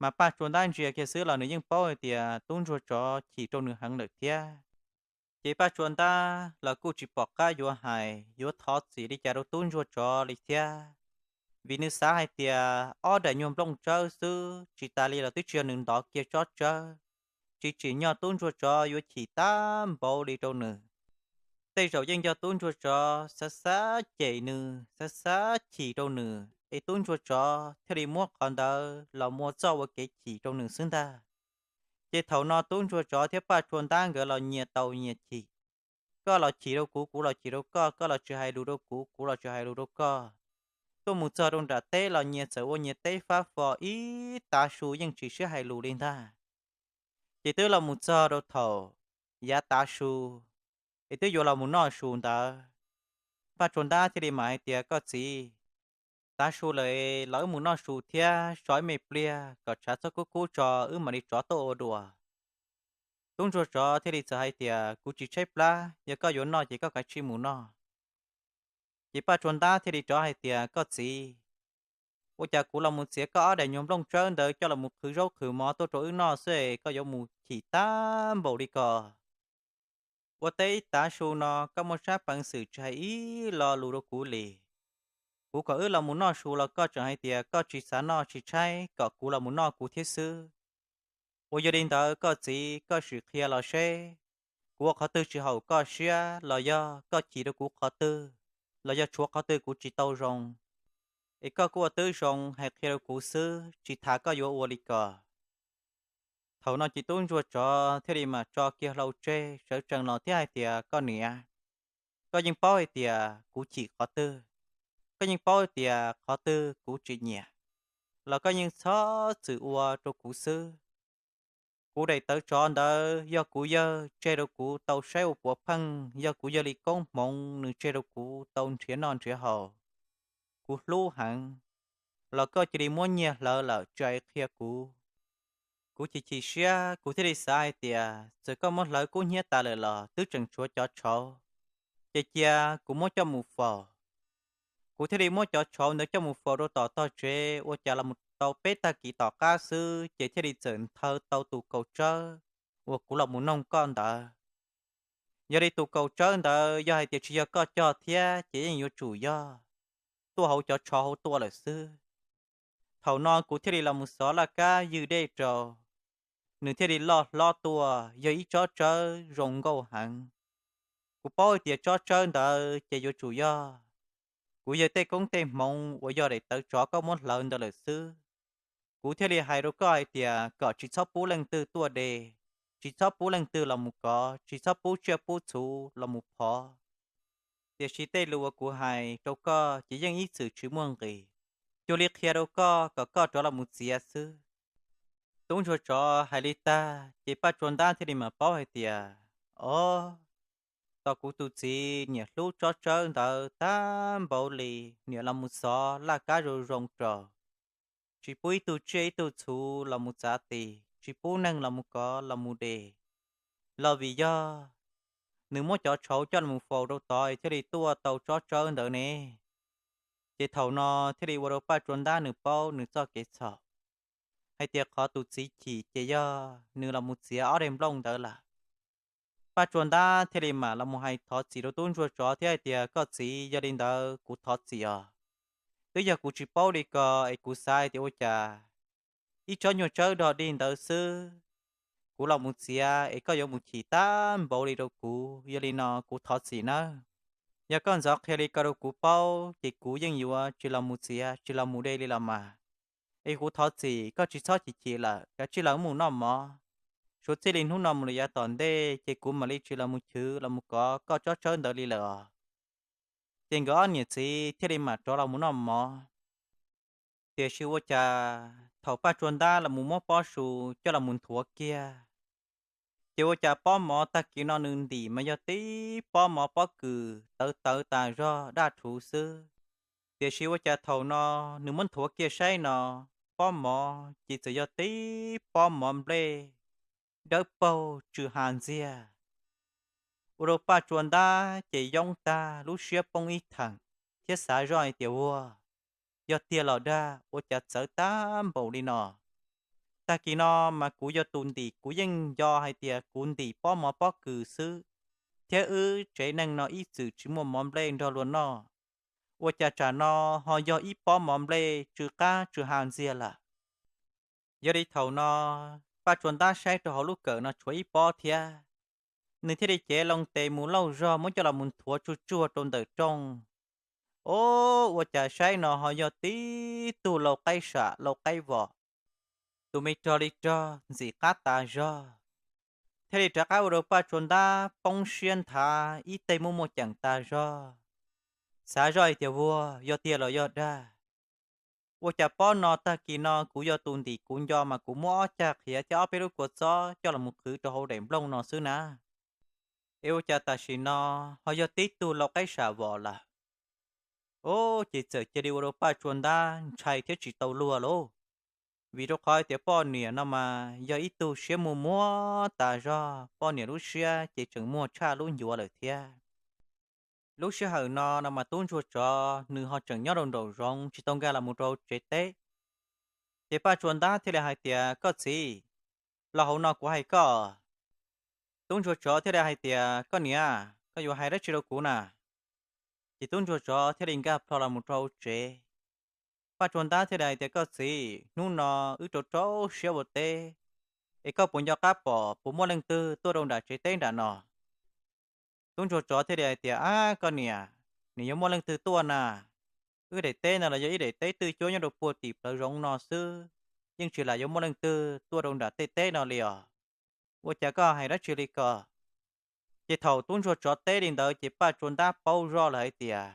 Mas Paj Tsua Ntab ntsia kiag xwb los nws yeej paub hais tias tub ntsuag tsov chim rau nws heev lawm thiab. Ces Paj Tsua Ntab los kuj tsis pom qab yuav hais yuav thov txim li cas rau tub ntsuag tsov li thiab, vim nws xav hais tias ob daim nyuag nplooj tsawb xwb tsis tas li los twb tsis yog nws ntov kiag tsob tsawb, tsis tsim nyog tub ntsuag tsov yuav chim tag npaum li rau nws. Tej zaum yeej yog tub ntsuag tsov xav xav cem nws, xav xav chim rau nws es tub ntsuag tsov thiaj li muab qhov ntawd los mus ua txoj ua kev chim rau nws xwb ntag. Ces thaum no tub ntsuag tsov thiab Paj Tsua Ntab nkawd los nyias taus nyias chim. Koj los chim rau kuv, kuv los chim rau koj, koj los tsis hais lus rau kuv, kuv los tsis hais lus rau koj. Tuaj mus txog rau nram teb los nyias txawm ua nyias teb fab fo ib tav su yeej tsis sib hais lus li ntag. Ces twb los mus txog rau thaum yav tav su, es twb yuav los mus noj su ntawd, Paj Tsua Ntab thiaj li mam hais tias, koj txiv, Tav su lawm los wb mus noj su thiab so ib me pliag kom tshav txhob kub kub tso wb mam li rov tuaj ua dua. Tub ntsuag tsov thiaj li txawm hais tias, Kuv tsis tshaib plab, yog koj yuav noj ces koj kav tsij mus noj. Ces Paj Tsua Ntab thiaj li rov hais tias, Koj txiv, ua cas kuv los mus txiav koj ob daim nyuag nplooj tsawb ntawd coj los mus qhwv zaub qhwv mov tuaj rau wb noj xwb es koj yuav mus chim tag npaum li ko? Ua teb tav su no koj muaj sab peev xwm tsis hais ib lo lus rau kuv li. Kuv kom wb los mus noj su los koj tseem hais tias koj tsis xav noj tsis tshaib, kom kuv los mus noj kuv thiab xwb. Uas yog li ntawd koj txiv, koj sim qhia los seb, kuv ua qhov twg tsis haum koj siab los yog koj chim rau kuv qhov twg, los yog tshuav qhov twg kuv tsis tau zoo, es koj kuj ua twb zoo hais qhia rau kuv xwb, tsis tas koj yuav ua li ko. Thaum no ces tub ntsuag tsov thiaj li mam tso kiag hlau tseg sawv tsees los thiab hais tias, Koj niam, koj yeej paub hais tias kuv chim qhov twg, koj yeej paub hais tias qhov twg kuv tsis nyiam, los koj yeej txhob txwm ua rau kuv xwb. Kuv daim tawv tsov ntawd yog kuv yawg tseg rau kuv tau saib ua puav pheej, yog kuv yawg li koob hmoov nws tseg rau kuv tau nrhiav noj nrhiav haus. Kuv hlub heev, los koj cia li muab nyiag hlawv lawm tsis hais qhia kuv. Kuv chim chim siab, kuv thiaj li xav hais tias txawm koj muab hlawv kub hnyiab tas lawm los twb tseem tshuav cov tshauv, ces cia kuv muab coj mus faus. Kuv thiaj li muab cov tshauv ntawd coj mus faus rau tom tog tsev, ua cas los mus tau peb tag kis tom qab xwb ces thiaj li txawm nthawv tau tus kaus tsawb uas kuv los mus noog koj ntawd. Yog li tus kaus tsawb ntawd yog hais tias tsis yog koj cog thiab ces yeej yuav tsum yog tuaj hauv cov tshauv hauv tuaj lawm xwb. Thaum no kuv thiaj li los mus xov laj kab ywj dej rau, nws thiaj li loj hlob tuaj yog ib tsob tsawb zoo nkauj heev. Kuv paub hais tias tsob tsawb ntawd ces yuav tsum yog kuv yawg tej koob tej hmoov uas yog daim tawv tsov koj muab hlawv ntawd lawm xwb. Kuv thiaj li hais rau koj hais tias kom tsis txhob pub leej twg tuaj de, tsis txhob pub leej twg los mus kov, tsis txhob pub tsiaj pub txhu los mus phov. Tiam sis tej lus uas kuv hais rau koj ces yeej ib txwm tsis muaj nqis, cuag li qhia rau koj kom koj rov los mus txiav xwb. Tub ntsuag tsov hais li tag ces Paj Tsua Ntab thiaj li mam paub hais tias, Ob, tos kuv tus txiv niam hlub tsob tsawb ntawd tag npaum li, niam los mus xov laj kab zoo zoo rau, tsis pub ib tug tsiaj ib tug txhu los mus txav ti, tsis pub neeg los mus kov los mus de, los vim yog nws muab cov tshauv coj los mus faus rau tod thiaj li tuaj tau tsob tsawb ntawd ne. Ces thaum no thiaj li ua rau Paj Tsua Ntab nws paub nws txoj kev txhaum, hais tias qhov tus txiv chim ces yog nws los mus txiav ob daim nplooj ntawd lawm. Paj Tsua Ntab thiaj li mam los mus hais thov txim rau tub ntsuag tsov thiab hais tias, Koj txiv, yog li ntawd kuv thov txim os. Twb yog kuv tsis paub li ko es kuv xav hais tias ua cas ib tsob nyuag tsawb dog dig ntawd xwb, kuv los mus txiav es koj yuav mus chim tag npaum li rau kuv, yog li no kuv thov txim nawb. Yog koj ntxov qhia li ko rau kuv paub ces kuv yeej yuav tsis los mus txiav tsis los mus de li los mas. Es kuv thov txim, koj tsis txhob chim chim lawm, kav tsij los mus noj mov. Suav txij li hnub no mus lawm yav tom ntej ces kuv mam li tsis los mus chwv los mus kov koj tsob tsawb ntawd li lawm os. Ces nkawd ob niam txiv thiaj li mam rov los mus noj mov. Tiam sis ua cas thaum Paj Tsua Ntab los mus muab pob su coj los mus nthuav kiag, ces ua cas pob mov tag kis no nws ntim mas yog tib pob mov pob kws tawv tawv tas zog daj rhuv xwb. Tiam sis ua cas thaum no nws muab nthuav kiag saib no, pob mov ces txawm yog tib pob mov nplej dawb paug tsw ha ntxiag. Ua rau Paj Tsua Ntab ces yoob tag lub siab poob ib theem thiab xav zoj hais tias, Ua, yog tiag los dag, ua cas txawv tag npaum li no? Tag kis no mas kuv yog tus ntim, kuv yeej nco hais tias kuv ntim pob mov pob kws xwb, thiab wb tsev neeg no ib txwm tsis muaj mov nplej nrog luag noj. Ua cas tsam no ho yog ib pob mov nplej tsw qab tsw ha ntxiag lawm? Yog li thaum no, Paj Tsua Ntab saib rau hauv lub kawm no tshuav ib pob thiab, nws thiaj li cev loo tes mus lauj zog muab coj los mus nthuav tsuag tsuag rau ntawm rooj. Ob, ua cas saib no ho yog tib tug lau qaib sam lau qaib vom, tus me rog li rog ntxim qab tas zog, thiaj li rov qab ua rau Paj Tsua Ntab poob siab nthav ib teg muaj muaj ceem tas zog. Xav zoj hais tias, Ua, yog tiag los yog dag? Ua cas pob no tag kis no kuv yog tus ntim kuv nco mas kuv muab ob cag qhiav thiab ob peb lub kua txob coj los mus qhwv rau hauv daim nplooj no xwb na. Es ua cas tam sim no ho yog tib tug lau qaib sam vom lawm? Ub, ces txawm cia li ua rau Paj Tsua Ntab ntshai thiab tsis tau luag lauj. Vim rau qhov hais tias poj niam no mas yog ib tug siab muag muag tas zog, poj niam lub siab ces tseem muag tshaj lub ncuav lawm thiab. Lub sij hawm no no mas tub ntsuag tsov nws ho tseem nyob rau nraum zoov tsis tau nkag los mus rau tsev teb. Ces Paj Tsua Ntab thiaj li hais tias, Koj txiv, los hauv no kuv hais koj. Tub ntsuag tsov thiaj li hais tias, Koj niam, koj yuav hais dab tsi rau kuv na? Ces tub ntsuag tsov thiaj li nkag plho los mus rau hauv tsev. Paj Tsua Ntab thiaj li hais tias, Koj txiv, hnub no wb rau rau siab ua teb, es koj puas nco qab pom puas muaj leej twg tuaj rau nram tsev teb nram no? Tub ntsuag tsov thiaj li hais tias, Ab, koj niam, nws yuav muaj leej twg tuaj na? Wb daim teb no los yog ib daim teb twj cuab nyob rau puag tim plawv zoov no xwb, yeej tsis lam yuav muaj leej twg tuaj rau nram tej teb no li os. Ua cas koj hais dab tsi li ko? Ces thaum tub ntsuag tsov teb li ntawd ces Paj Tsua Ntab paub zoj lawm hais tias,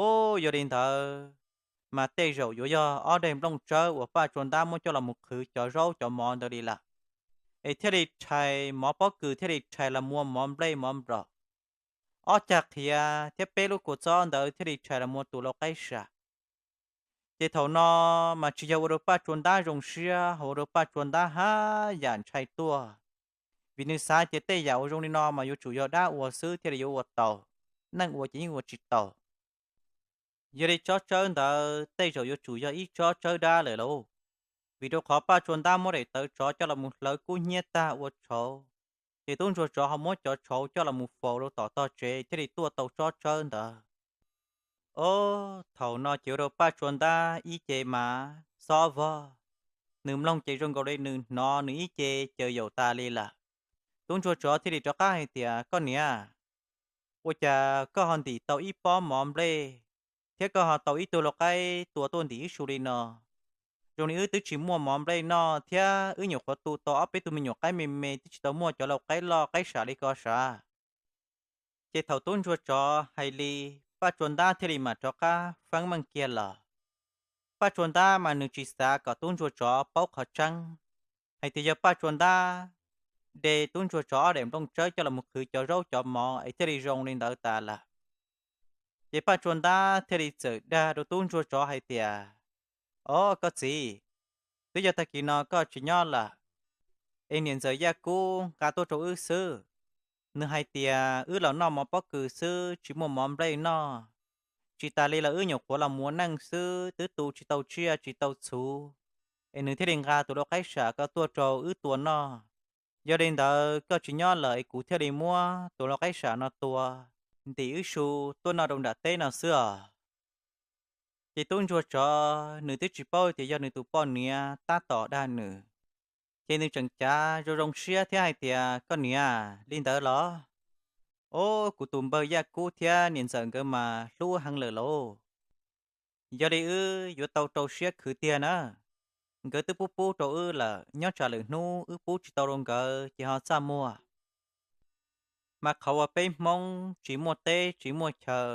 Ub, yog li ntawd mas tej zaum yuav yog ob daim nplooj tsawb uas Paj Tsua Ntab muab coj los mus qhwv cov zaub cov mov ntawd li lawm, es thiaj li rhais mov pob kws, thiaj li rhais los muaj mov nplej mov nplaum, ob cag qhiav thiab peb lub kua txob ntawd thiaj li rhais los muaj tus lau qaib sam. Ces thaum no mas tsis yog ua rau Paj Tsua Ntab zoo siab, ho ua rau Paj Tsua Ntab haj yam ntshai tuaj, vim nws xav tias tej yam uas zoo li no mas yuav tsum yog dab ua xwb thiaj li yuav ua tau, neeg ua ces yeej ua tsis tau. Yog li tsob tsawb ntawd tej zaum yuav tsum yog ib tsob tsawb dab lawm lauj, vim rau qhov Paj Tsua Ntab muab daim tawv tsov coj los mus hlawv kub hnyiab tag ua tshauv, ces tub ntsuag tsov ho muab cov tshauv coj los mus faus rau tom tog tsev thiaj li tuaj tau tsob tsawb ntawd. Ob, thaum no ces ua rau Paj Tsua Ntab ib ce mas xob vog, nws mloog ces zoo nkaus li nws hnov nws ib ce caws yaum tas li lawm. Tub ntsuag tsov thiaj li rov qab hais tias, Koj niam, ua cas koj ho ntim tau ib pob mov nplej thiab koj ho tau ib tug lau qaib tua tuaj ntim ib su li no? Zoo li wb twb tsis muaj mov nplej noj thiab wb nyuam qhuav tu tau ob peb tug me nyuam qaib me me, twb tsis tau muaj cov lau qaib loj qaib sam li ko sav. Ces thaum tub ntsuag tsov hais li, Paj Tsua Ntab thiaj li mam rov qab feeb meej kiag los. Paj Tsua Ntab mas nws tsis xav kom tub ntsuag tsov paub qhov tseeb hais tias yog Paj Tsua Ntab de tub ntsuag tsov ob daim nplooj tsawb coj los mus qhwv cov zaub cov mov es thiaj li zoo li ntawd tas lawm. Ces Paj Tsua Ntab thiaj li txawm dag rau tub ntsuag tsov hais tias, Ob, koj txiv, twb yog tag kis no koj tsis nyob lawm, es niam ntxawm Yaj Kub nqa tuaj rau wb xwb. Nws hais tias wb los noj mov pob kws xwb tsis muaj mov nplej noj, tsis tas li los wb nyuam qhuav los mus ua neej xwb twb tu tsis tau tsiaj tsis tau txhuv, es nws thiaj li nqa tus lau qaib sam ko tuaj rau wb tua noj. Yog li ntawd koj tsis nyob lawm es kuv thiaj li muab tus lau qaib sam no tua ntim wb su tuaj noj rau nram teb no xwb os. Ces tub ntsuag tsov nws twb tsis paub tias yog nws tus poj niam tab tom dag nws, ces nws tseem cav zoo zoo siab thiab hais tias, Koj niam, li ntawd los? Ob, kuv tus npawg Yaj Kub thiab niam ntxawm nkawd mas hlub heev lawm lauj. Yog li wb yuav tau rau siab khwv tiag na. Nkawd twb pub pub rau wb lawm, nyob tsam lwm hnub wb pub tsis tau rau nkawd ces ho txaj muag. Mas qhov uas peb Hmoob tsis muaj teb tsis muaj chaw,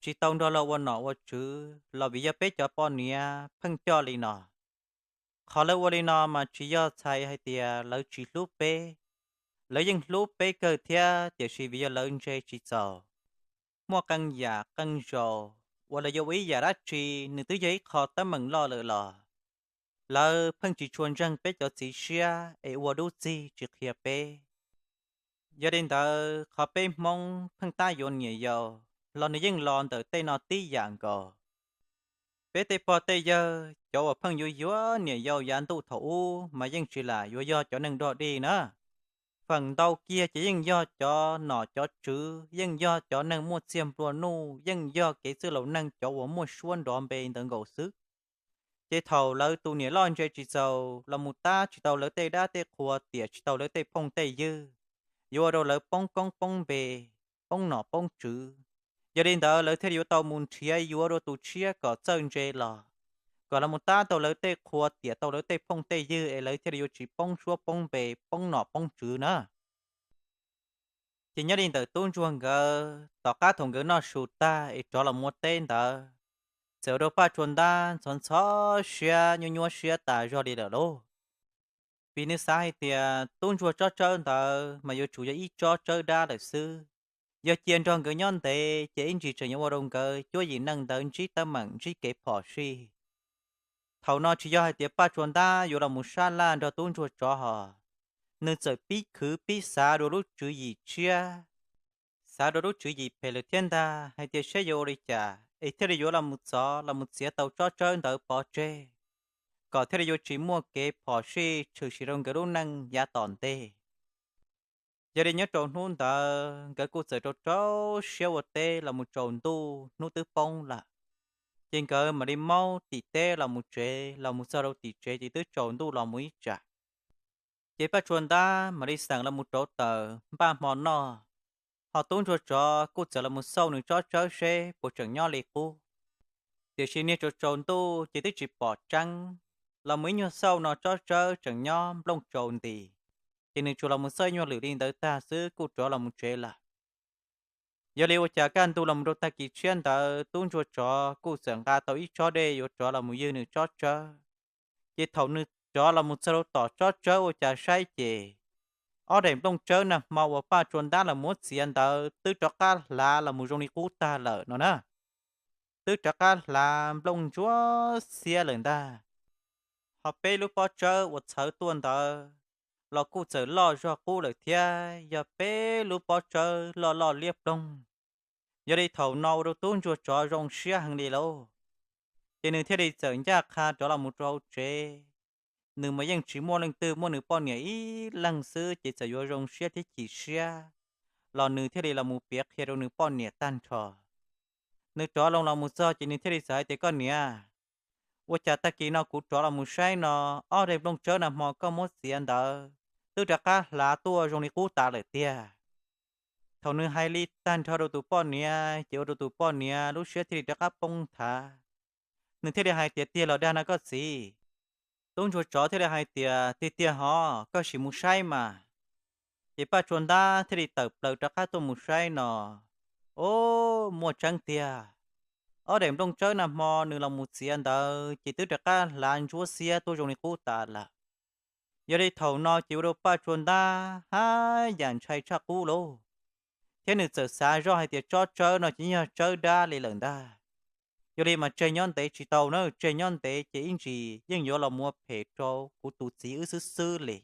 tsis tau nrog luag ua nom ua tswv los vim yog peb cov poj niam pheej coj li no. Qhov lawv ua li no mas tsis yog txhais hais tias lawv tsis hlub peb, lawv yeej hlub peb kawg thiab, tiam sis vim yog lawv ntse tsis txaus, muaj qee yam qee zaus uas lawv yuav ua ib yam dab tsi nws twb yog ib qho teeb meem loj lawm los lawv pheej tsis tshua ntseeg peb cov txiv siab es ua dub txig tsis qhia peb. Yog li ntawd qhov peb Hmoob pheej tab yuav niam yau los nws yeej los ntawm tej no tib yam nkaus. Peb tej pog tej yawg cov uas pheej yuav yuav niam yau yav ntuj thaum ub mas yeej tsis lam yuav yog cov neeg dog dig na. Feem ntau kiag ces yeej yog cov nom cov tswv, yeej yog cov neeg muaj txiag nplua nuj, yeej yog kev txwj laus neeg cov uas muaj suab nrov npe ntawd nkaus xwb. Ces thaum lawv tus niam loj ntse tsis txaus los mus tab tsis tau lawv tej dab tej qhua, tiam tsis tau lawv tej phooj tej ywg, yuav ua rau lawv poob koob poob npe, poob nom poob tswv. Yog li ntawd lawv thiaj li yuav tau mus nrhiav yuav dua tus tshiab kom txawj ntse los, kom los mus tab tau lawv tej qhua, tiam tau lawv tej phooj tej ywg es lawv thiaj li yuav tsis poob suab poob npe, poob nom poob tswv na. Ces nyob li ntawm tub ntsuag nkawd tom qab thaum nkawd noj su tag es rov los mus ua teb ntawd, txawm ua rau Paj Tsua Ntab ntxhov ntxhov siab nyuaj nyuaj siab tas zog li lawm lauj. Vim nws xav hais tias tub ntsuag tsob tsawb ntawd mas yuav tsum yog ib tsob tsawb dab lawm xwb. Yog cia nrog nkawd nyob ntev ces ib ntsis tseem yuav ua rau nkawd cuab yim neej ntawd ntsib teeb meem ntsib kev phom sij. Thaum no tsis yog hais tias Paj Tsua Ntab yuav los mus sab laj nrog tub ntsuag tsov hos, nws txawm pib khwv pib xav dua lub tswv yim tshiab, xav dua lub tswv yim phem lawm thiab ntag hais tias saib yuav ua li cas es thiaj li yuav los mus txov los mus txiav tau tsob tsawb ntawd pov tseg, kom thiaj li yuav tsis muaj kev phom sij tshwm sim rau nkawd lub neej yav tom ntej. Yog li nyob rau hnub ntawd nkawd kuj txawm rau rau siab ua teb los mus tsaus ntuj hnub twb poob lawm, ces nkawd mam li maub tim teb los mus tsev, los mus txog rau tim tsev ces twb tsaus ntuj los mus ib tsam. Ces Paj Tsua Ntab mam li xeem los mus rauv taws npaj hmo noj, ho tub ntsuag tsov kuj txawm los mus xauj nws tsob tsawb seb puas tseem nyob li qub. Tiam sis niag tsaus tsaus ntuj ces twb tsis pom tseeb, los mus ib nyuag xauj no tsob tsawb tseem nyob nplooj tsau nti, ces nws tsuas los mus xauj ib nyuag lwm li ntawd tag xwb kuj rov los mus tsev lawm. Yog li ua cas kaj ntug los mus rau tag kis tshiab ntawd tub ntsuag tsov kuj txawm nqa tau ib tsob dej yuav rov los mus ywg nws tsob tsawb. Ces thaum nws rov los mus txog rau tom tsob tsawb ua cas saib ces ob daim nplooj tsawb nag hmo uas Paj Tsua Ntab los muab txiav ntawd twb rov qab hlav los mus zoo li qub tag lawm no na. Twb rov qab hlav nplooj ntsuab xiab lawm ntag. Ho peb lub pob tsawb uas txhawv tuaj ntawd los kuj txawm loj zog qub lawm thiab, yog peb lub pob tsawb loj loj liab ploog. Yog li thaum no ua rau tub ntsuag tsov zoo siab heev li lauj, ces nws thiaj li txawm ncaj qha rov los mus rau hauv tsev. Nws mas yeej tsis muaj leej twg, muaj nws poj niam ib leeg xwb ces txawm yuav zoo siab thiab chim siab, los nws thiaj li los mus piav qhia rau nws poj niam tag nrho. Nws rov loo los mus txog ces nws thiaj li txawm hais tias, koj niam, ua cas tag kis no kuv rov los mus saib no, ob daim nplooj tsawb nag hmo koj muab txiav ntawd twb rov qab hlav tuaj zoo li qub tas lawm tiag. Thaum nws hais li tag nrho rau tus poj niam ces ua rau tus poj niam lub siab thiaj li rov qab poob nthav. Nws thiaj li hais tias, tiag los dag no koj txiv? Tub ntsuag tsov thiaj li hais tias, tiag tiag hov, koj sim mus saib mas. Ces Paj Tsua Ntab thiaj li tawm plaws rov qab tuaj mus saib no, o, muaj tseeb tiag. Ob daim nplooj tsawb nag hmo nws los mus txiav ntawd ces twb rov qab hlav ntsuab xiab tuaj zoo li qub tas lawm. Yog li thaum no ces ua rau Paj Tsua Ntab haj yam ntshai tshaj qub lauj, thiab nws txawm xav zoj hais tias tsob tsawb no ces yog tsawb dab li lawm ntag. Yog li mas tseg nyob ntev tsis tau na, tseg nyob ntev ces ib ntsis yeej yuav los mus ua phem rau kuv tus txiv wb xwb xwb li.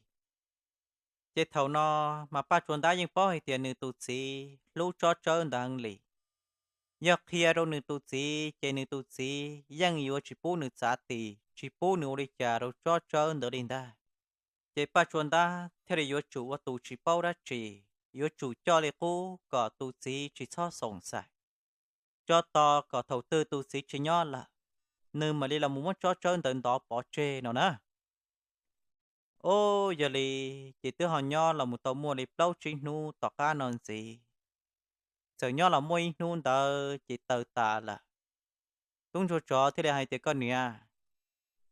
Ces thaum no mas Paj Tsua Ntab yeej paub hais tias nws tus txiv hlub tsob tsawb ntawd heev li. Yog qhia rau nws tus txiv ces nws tus txiv yeej yuav tsis pub nws txav tis, tsis pub nws ua li cas rau tsob tsawb ntawd li ntag. Ces Paj Tsua Ntab thiaj li yuav tsum ua tus tsis paub dab tsi, yuav tsum coj li qub kom tus txiv tsis txhob xoom xaim, tso tos kom thaum twg tus txiv tsis nyob lawm, nws mam li los mus muab tsob tsawb ntawd ntov pov tseg no na. O, yog li ces twb ho nyob los mus tau muaj li plaub tsib hnub tom qab no ntxiv, txawm nyob los muaj ib hnub ntawd ces taws tas lawm. Tub ntsuag tsov thiaj li hais tias, koj niam,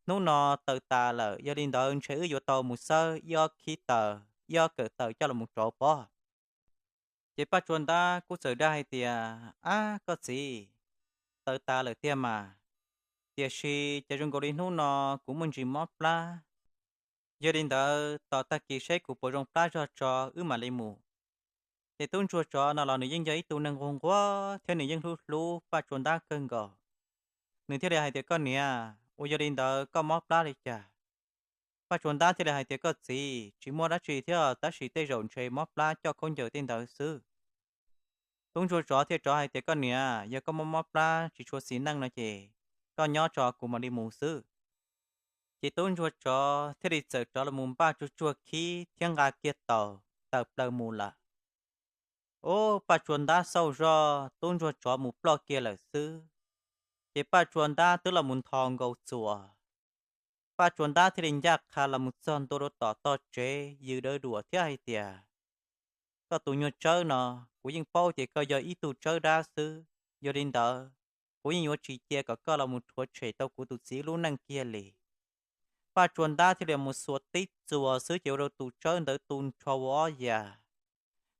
hnub no taws tas lawm, yog li ntawd ntshe wb yuav tau mus xawb ib ob khib taws, ib ob kawm taws coj los mus rauv pob. Ces Paj Tsua Ntab kuj txawm dag hais tias, ab koj txiv, taws tas lawm tiag mas, tiam sis cas zoo nkaus li hnub no kuv muaj ntsis mob plab. Yog li ntawd tos tag kis seb kuv puas zoo plab zog tso wb mam li mus. Ces tub ntsuag tsov no los nws yeej yog ib tug neeg nquag nquag thiab nws yeej hlub hlub Paj Tsua Ntab kawg nkaus. Nws thiaj li hais tias, koj niam, ua yog li ntawd koj mob plab li cas? Paj Tsua Ntab thiaj li hais tias, koj txiv, tsis muaj dab tsi thiab tab sis tej zaum ntshe mob plab coj khaub ncaws tej ntawd xwb. Tub ntsuag tsov thiaj rov hais tias, koj niam, yog koj mob mob plab tsis tshua xis neej no ces koj nyob tso kuv mam li mus xwb. Ces tub ntsuag tsov thiaj li txawm rov los mus npaj tsuag tsuag khib thiab nqa kiag taws tawm plaws mus lawm. Ub, Paj Tsua Ntab xauj zoj tub ntsuag tsov mus ploj kiag lawm xwb, ces Paj Tsua Ntab twb los mus nthos nkaus txuas. Paj Tsua Ntab thiaj li ncaj qha los mus txog ntua rau tom tog tsev yws dawv duam thiab hais tias, koj tus nyuag tsawb no, kuv yeej paub tias koj yog ib tug tsawb dab xwb, yog li ntawd kuv yeej yuav tsis cia kom koj los mus rhuav tshem tau kuv tus txiv lub neej kiag li. Paj Tsua Ntab thiaj li mus xuas tib txuas xwb ces ua rau tus tsawb ntawd tu nrho ua ob yas.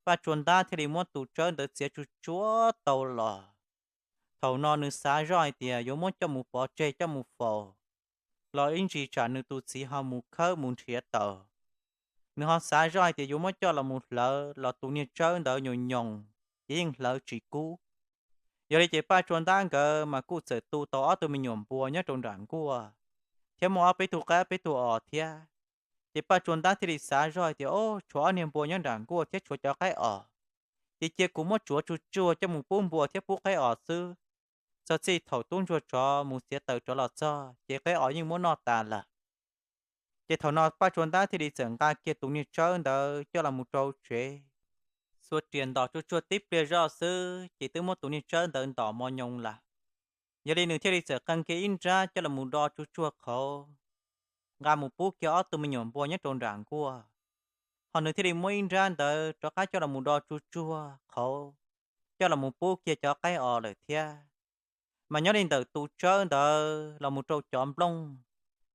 Paj Tsua Ntab thiaj li muab tus tsawb ntawd txiav tsuj tsuav tau los. Thaum no nws xav zoj hais tias yuav muab coj mus pov tseg coj mus faus, los ib ntsis tsam nws tus txiv ho mus khawb mus nrhiav taws. Nws ho xav zoj hais tias yuav muab coj los mus hlawv los tus niag tsawb ntawd nyoos nyoos, ces yeej hlawv tsis kub. Yog li ces Paj Tsua Ntab nkawd mas kuj txawm tu tau ob tug me nyuam npua nyob rau nram nkuaj, thiab muaj ob peb tug qaib ob peb tug os thiab. Ces Paj Tsua Ntab thiaj li xav zog hais tias, Au, tshuav ob niag npua nyob nram nkuaj thiab tshuav cov qaib os, ces cia kuv muab tsuav tsuag tsuag coj mus pub npua thiab pub qaib os xwb. Txog txij thaum tub ntsuag tsov mus txiav taws rov los txog ces qaib os yeej muab noj tas lawm. Ces thaum no Paj Tsua Ntab thiaj li txawm nqa kiag tus niag tsawb ntawd coj los mus rau tsev. Xuas riam ntom tsuag tsuag tib pliag zoj xwb ces twb muab tus niag tsawb ntawd ntom mos nyoos lawm. Yog li nws thiaj li txawm qee kiag ib nrab coj los mus do tsuag tsuag qhauv, nqa mus pub kiag ob tug me nyuam npua nyob rau nram nkuaj. Ho nws thiaj li muab ib nrab ntawd rov qab coj los mus do tsuag tsuag qhauv, coj los mus pub kiag cov qaib os lawm thiab. Mas nyob li ntawm tus tsawb ntawd los mus rau cov nplooj,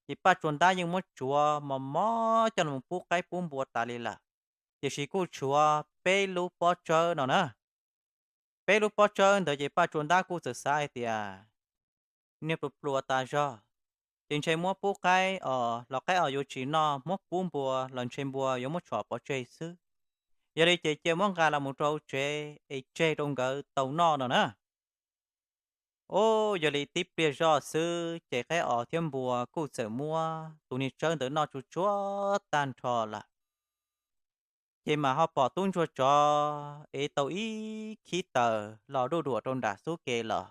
ces Paj Tsua Ntab yeej muab tsuav mos mos coj los mus pub qaib pub npua tas li lawm. Tiam sis kuj tshuav peb lub pob tsawb no na. Peb lub pob tsawb ntawd ces Paj Tsua Ntab kuj txawm xav hais tias, Niag pluas pluas tas zog, ces ntshe muab pub qaib os los qaib os yuav tsis noj, muab pub npua los ntshe npua yuav muab tshom pov tseg xwb. Yog li ces cia muab nqa los mus rau tsev es tseg rau nkawd tau noj no na. Ub, yog li tib pliag zoj xwb ces qaib os thiab npua kuj txawm muab tus niag tsawb ntawd noj tsuag tsuag tag nrho lawm. Ces mam ho pom tub ntsuag tsov ev tau ib khib taws los duj duam rau nram xub ke los.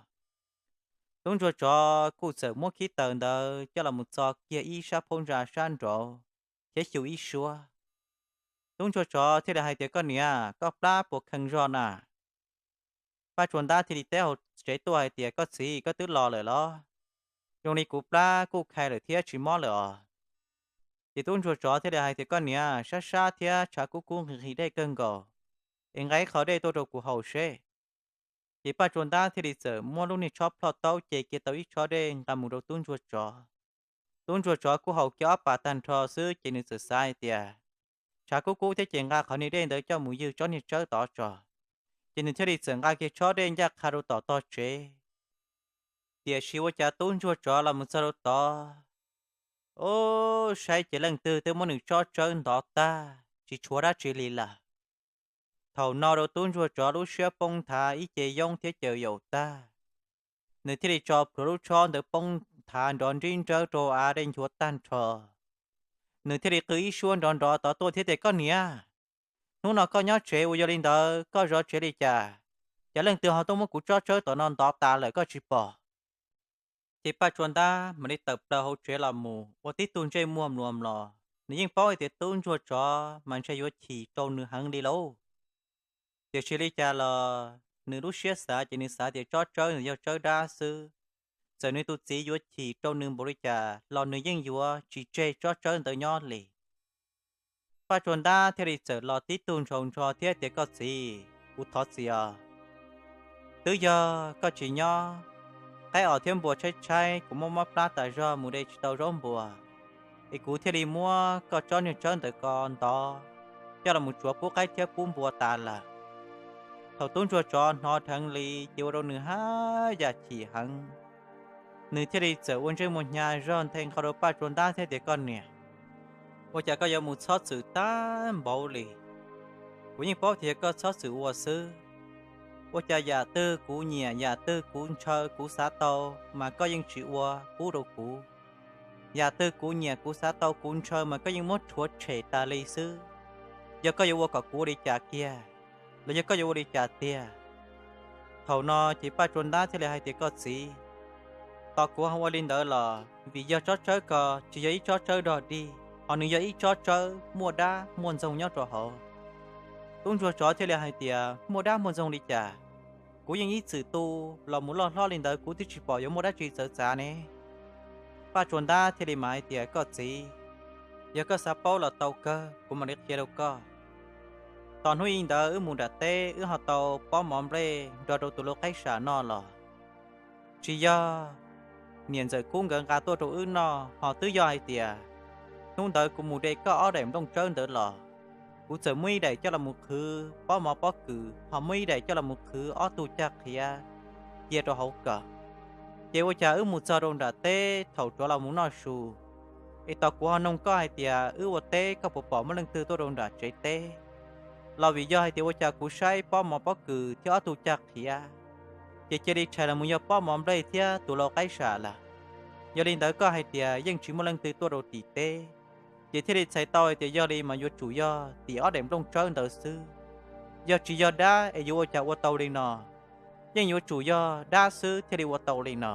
Tub ntsuag tsov kuj txawm muab khib taws ntawd coj los mus txo kiag ib sab phab ntsa sab nraud thiab xyu ib suab. Tub ntsuag tsov thiaj li hais tias, Koj niam, koj plab puas kheev zog na? Paj Tsua Ntab thiaj li teb hauv tsev tuaj hais tias, Koj txiv, koj twb los lawm los? Zoo li kuv plab kuj khai lawm thiab tsis mob lawm os. Ces tub ntsuag tsov thiaj li hais tias, Koj niam, sab sab thiab tshav kub kub nqhis nqhis dej kawg nkaus, es nqa ib qho dej tuaj rau kuv haus seb. Ces Paj Tsua Ntab thiaj li txawm muab lub niag tshob plhoj taub ce kiag tau ib tshob dej nqa mus rau tub ntsuag tsov. Tub ntsuag tsov kuj haus kiag ob pas tag nrho xwb ces nws txawm xav hais tias, Tshav kub kub thiab ces nqa qhov niag dej ntawd coj mus ywg tsob niag tsawb tod tso. Ces nws thiaj li txawm nqa kiag tshob dej ncaj qha rau tom tog tsev. Tiam sis ua cas tub ntsuag tsov los mus txog rau tod, ub, saib ces leej twg twb muab nws tsob tsawb ntov tag tsis tshuav dab tsi li lawm. Thaum no rau tub ntsuag tsov lub siab poob nthav ib ce yoob thiab caws yaum tag. Nws thiaj li tso plhuav lub tshob ntawd poob nthav nrov nrib nrawb rau av dej nchuav tag nrho. Nws thiaj li qw ib suab nrov nrov tod tuaj thiab tias, Koj niam, hnub no koj nyob tsev ua yog li ntawd koj zov tsev li cas? Cas leej twg ho tuaj muab kuv tsob tsawb tom no ntov tas lawm koj tsis pom? Ces Paj Tsua Ntab mam li tawm plaws hauv tsev los mus ua tib tug ntsej muag mluas mlos, nws yeej paub hais tias tub ntsuag tsov mas ntshe yuav chim rau nws heev li lauj. Tiam sis li cas los nws lub siab xav ces nws xav tias tsob tsawb ntawd yog tsawb dab xwb. Txawm nws tus txiv yuav chim rau nws npaum li cas los nws yeej yuav tsis tseg tsob tsawb ntawd nyob li. Paj Tsua Ntab thiaj li txawm los tib tug ntshaus ntsho thiab tias, Koj txiv, kuv thov txim os. Twb yog koj tsis nyob, qaib os thiab npua tshaib tshaib kuv muab mob plab tas zog mus de tsis tau zaub npua, es kuv thiaj li muab koj tsob niag tsawb ntawm ko ntov coj los mus tsuav pub qaib thiab pub npua tas lawm. Thaum tub ntsuag tsov hnov dheev li ces ua rau nws haj yam chim heev. Nws thiaj li txawm ua ntsej muag hnyav zog nthe nkaus rau Paj Tsua Ntab thiab tias, Koj niam, ua cas koj yuav mus txhob txwm tag npaum li? Kuv yeej paub tias yog koj txhob txwm ua xwb. Ua cas yam twg kuv nyiam yam twg kuv ntshaw kuv xav tau mas koj yeej tsis ua pub rau kuv? Yam twg kuv nyiam kuv xav tau kuv ntshaw mas koj yeej muab rhuav tshem tas li xwb. Yog koj yuav ua kom kuv ua li cas kiag, los yog koj yuav ua li cas tiag? Thaum no ces Paj Tsua Ntab thiaj li hais tias, Koj txiv, tos kuv ho ua li ntawd los vim yog tsob tsawb ko tsis yog ib tsob tsawb dog dig, ho nws yog ib tsob tsawb muaj dab muaj ntxoog nyob rau hauv. Tub ntsuag tsov thiaj li hais tias, Muaj dab muaj ntxoog li cas? Kuv yeej ib txwm tu los mus loj hlob li ntawd kuv twb tsis pom yuav muaj dab tsi txawv txav ne. Paj Tsua Ntab thiaj li mam hais tias, Koj txiv, yog koj xav paub los tau kawg, kuv mam li qhia rau koj. Tos hnub ib ntawd wb mus nram teb wb ho tau pob mov nplej nrog rau tus lau qaib sam noj los, tsis yog niam ntxawm kub nkawd nqa tuaj rau wb noj, ho twb yog hais tias hnub ntawd kuv mus de koj ob daim nplooj tsawb ntawd los, kuv txawm muaj ib daim coj los mus qhwv pob mov pob kws, ho muaj ib daim coj los mus qhwv ob tug caj qhiav cia rau hauv kom. Ces ua cas wb mus txog rau nram teb thaum rov los mus noj su, es tos kuv ho noog koj hais tias wb ua teb koj puas pom muaj leej twg tuaj rau nram tsev teb. los vim yog hais tias ua cas kuv saib pob mov pob kws thiab ob tug cag qhiav, ces cia li rhais los mus yog pob mov nplej thiab tus lau qaib sam lawm. Yog li ntawd koj hais tias yeej tsis muaj leej twg tuaj rau tim teb, ces thiaj li txhais tau hais tias yog li mas yuav tsum yog tim ob daim nplooj tsawb ntawd xwb. Yog tsis yog dab es yuav ua cas ua tau li no? Yeej yuav tsum yog dab xwb thiaj li ua tau li no.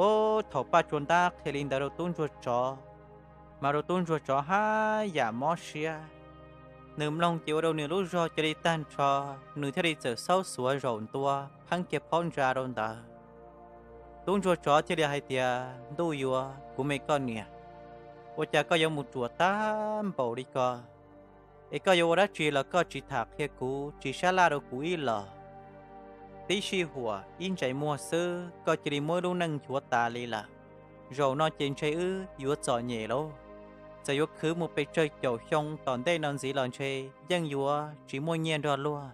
Ub, thaum Paj Tsua Ntab qhia li ntawd rau tub ntsuag tsov, mas rau tub ntsuag tsov haj yam mob siab. Nws mloog ces ua rau nws lub zog cia li tag nrho, nws thiaj li txawm xaub xuav zaum ntua pheeb kiag phab ntsa rau ntawd. Tub ntsuag tsov thiaj li hais tias, Ntuj yuav, kuv me koj niam, ua cas koj yuav mus ruam tag npaum li ko? Es koj yuav ua dab tsi los koj tsis tham qhia kuv, tsis sab laj rau kuv ib los? Tib sij huam ib ntsais muag xwb koj cia li muab wb lub neej nchuav tas li lawm. Zaum no ces ntshe wb yuav txom nyem lauj. Txawm yuav khwv mus pes tsawg caum xyoo tom ntej no ntxiv los ntshe yeej yuav tsis muaj nyiaj nrog luag,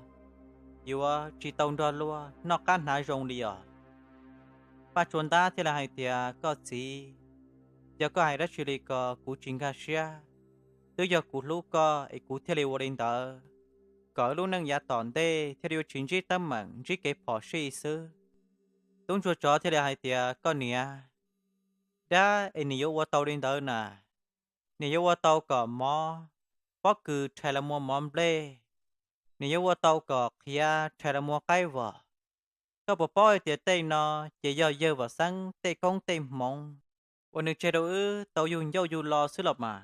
yuav tsis tau nrog luag noj qab hnav zoo li os. Paj Tsua Ntab thiaj li hais tias, Koj txiv, yog koj hais dab tsi li ko kuv tsis nkag siab. Twb yog kuv hlub koj es kuv thiaj li ua li ntawd, kom wb lub neej yav tom ntej thiaj li yuav tsis ntsib teeb meem ntsib kev phom sij xwb. Tub ntsuag tsov thiaj li hais tias, Koj niam, dab es nws yuav ua tau li ntawd na? Nws yuav ua tau kom mov pob kws rhais los muaj mov nplej, nws yuav ua tau kom qhiav rhais los muaj qaib vom. Koj puas paub hais tias tej no ces yog yawg Vam Xeeb tej koob tej hmoov uas nws tseg rau wb tau yug ncauj yug lo xwb los mas.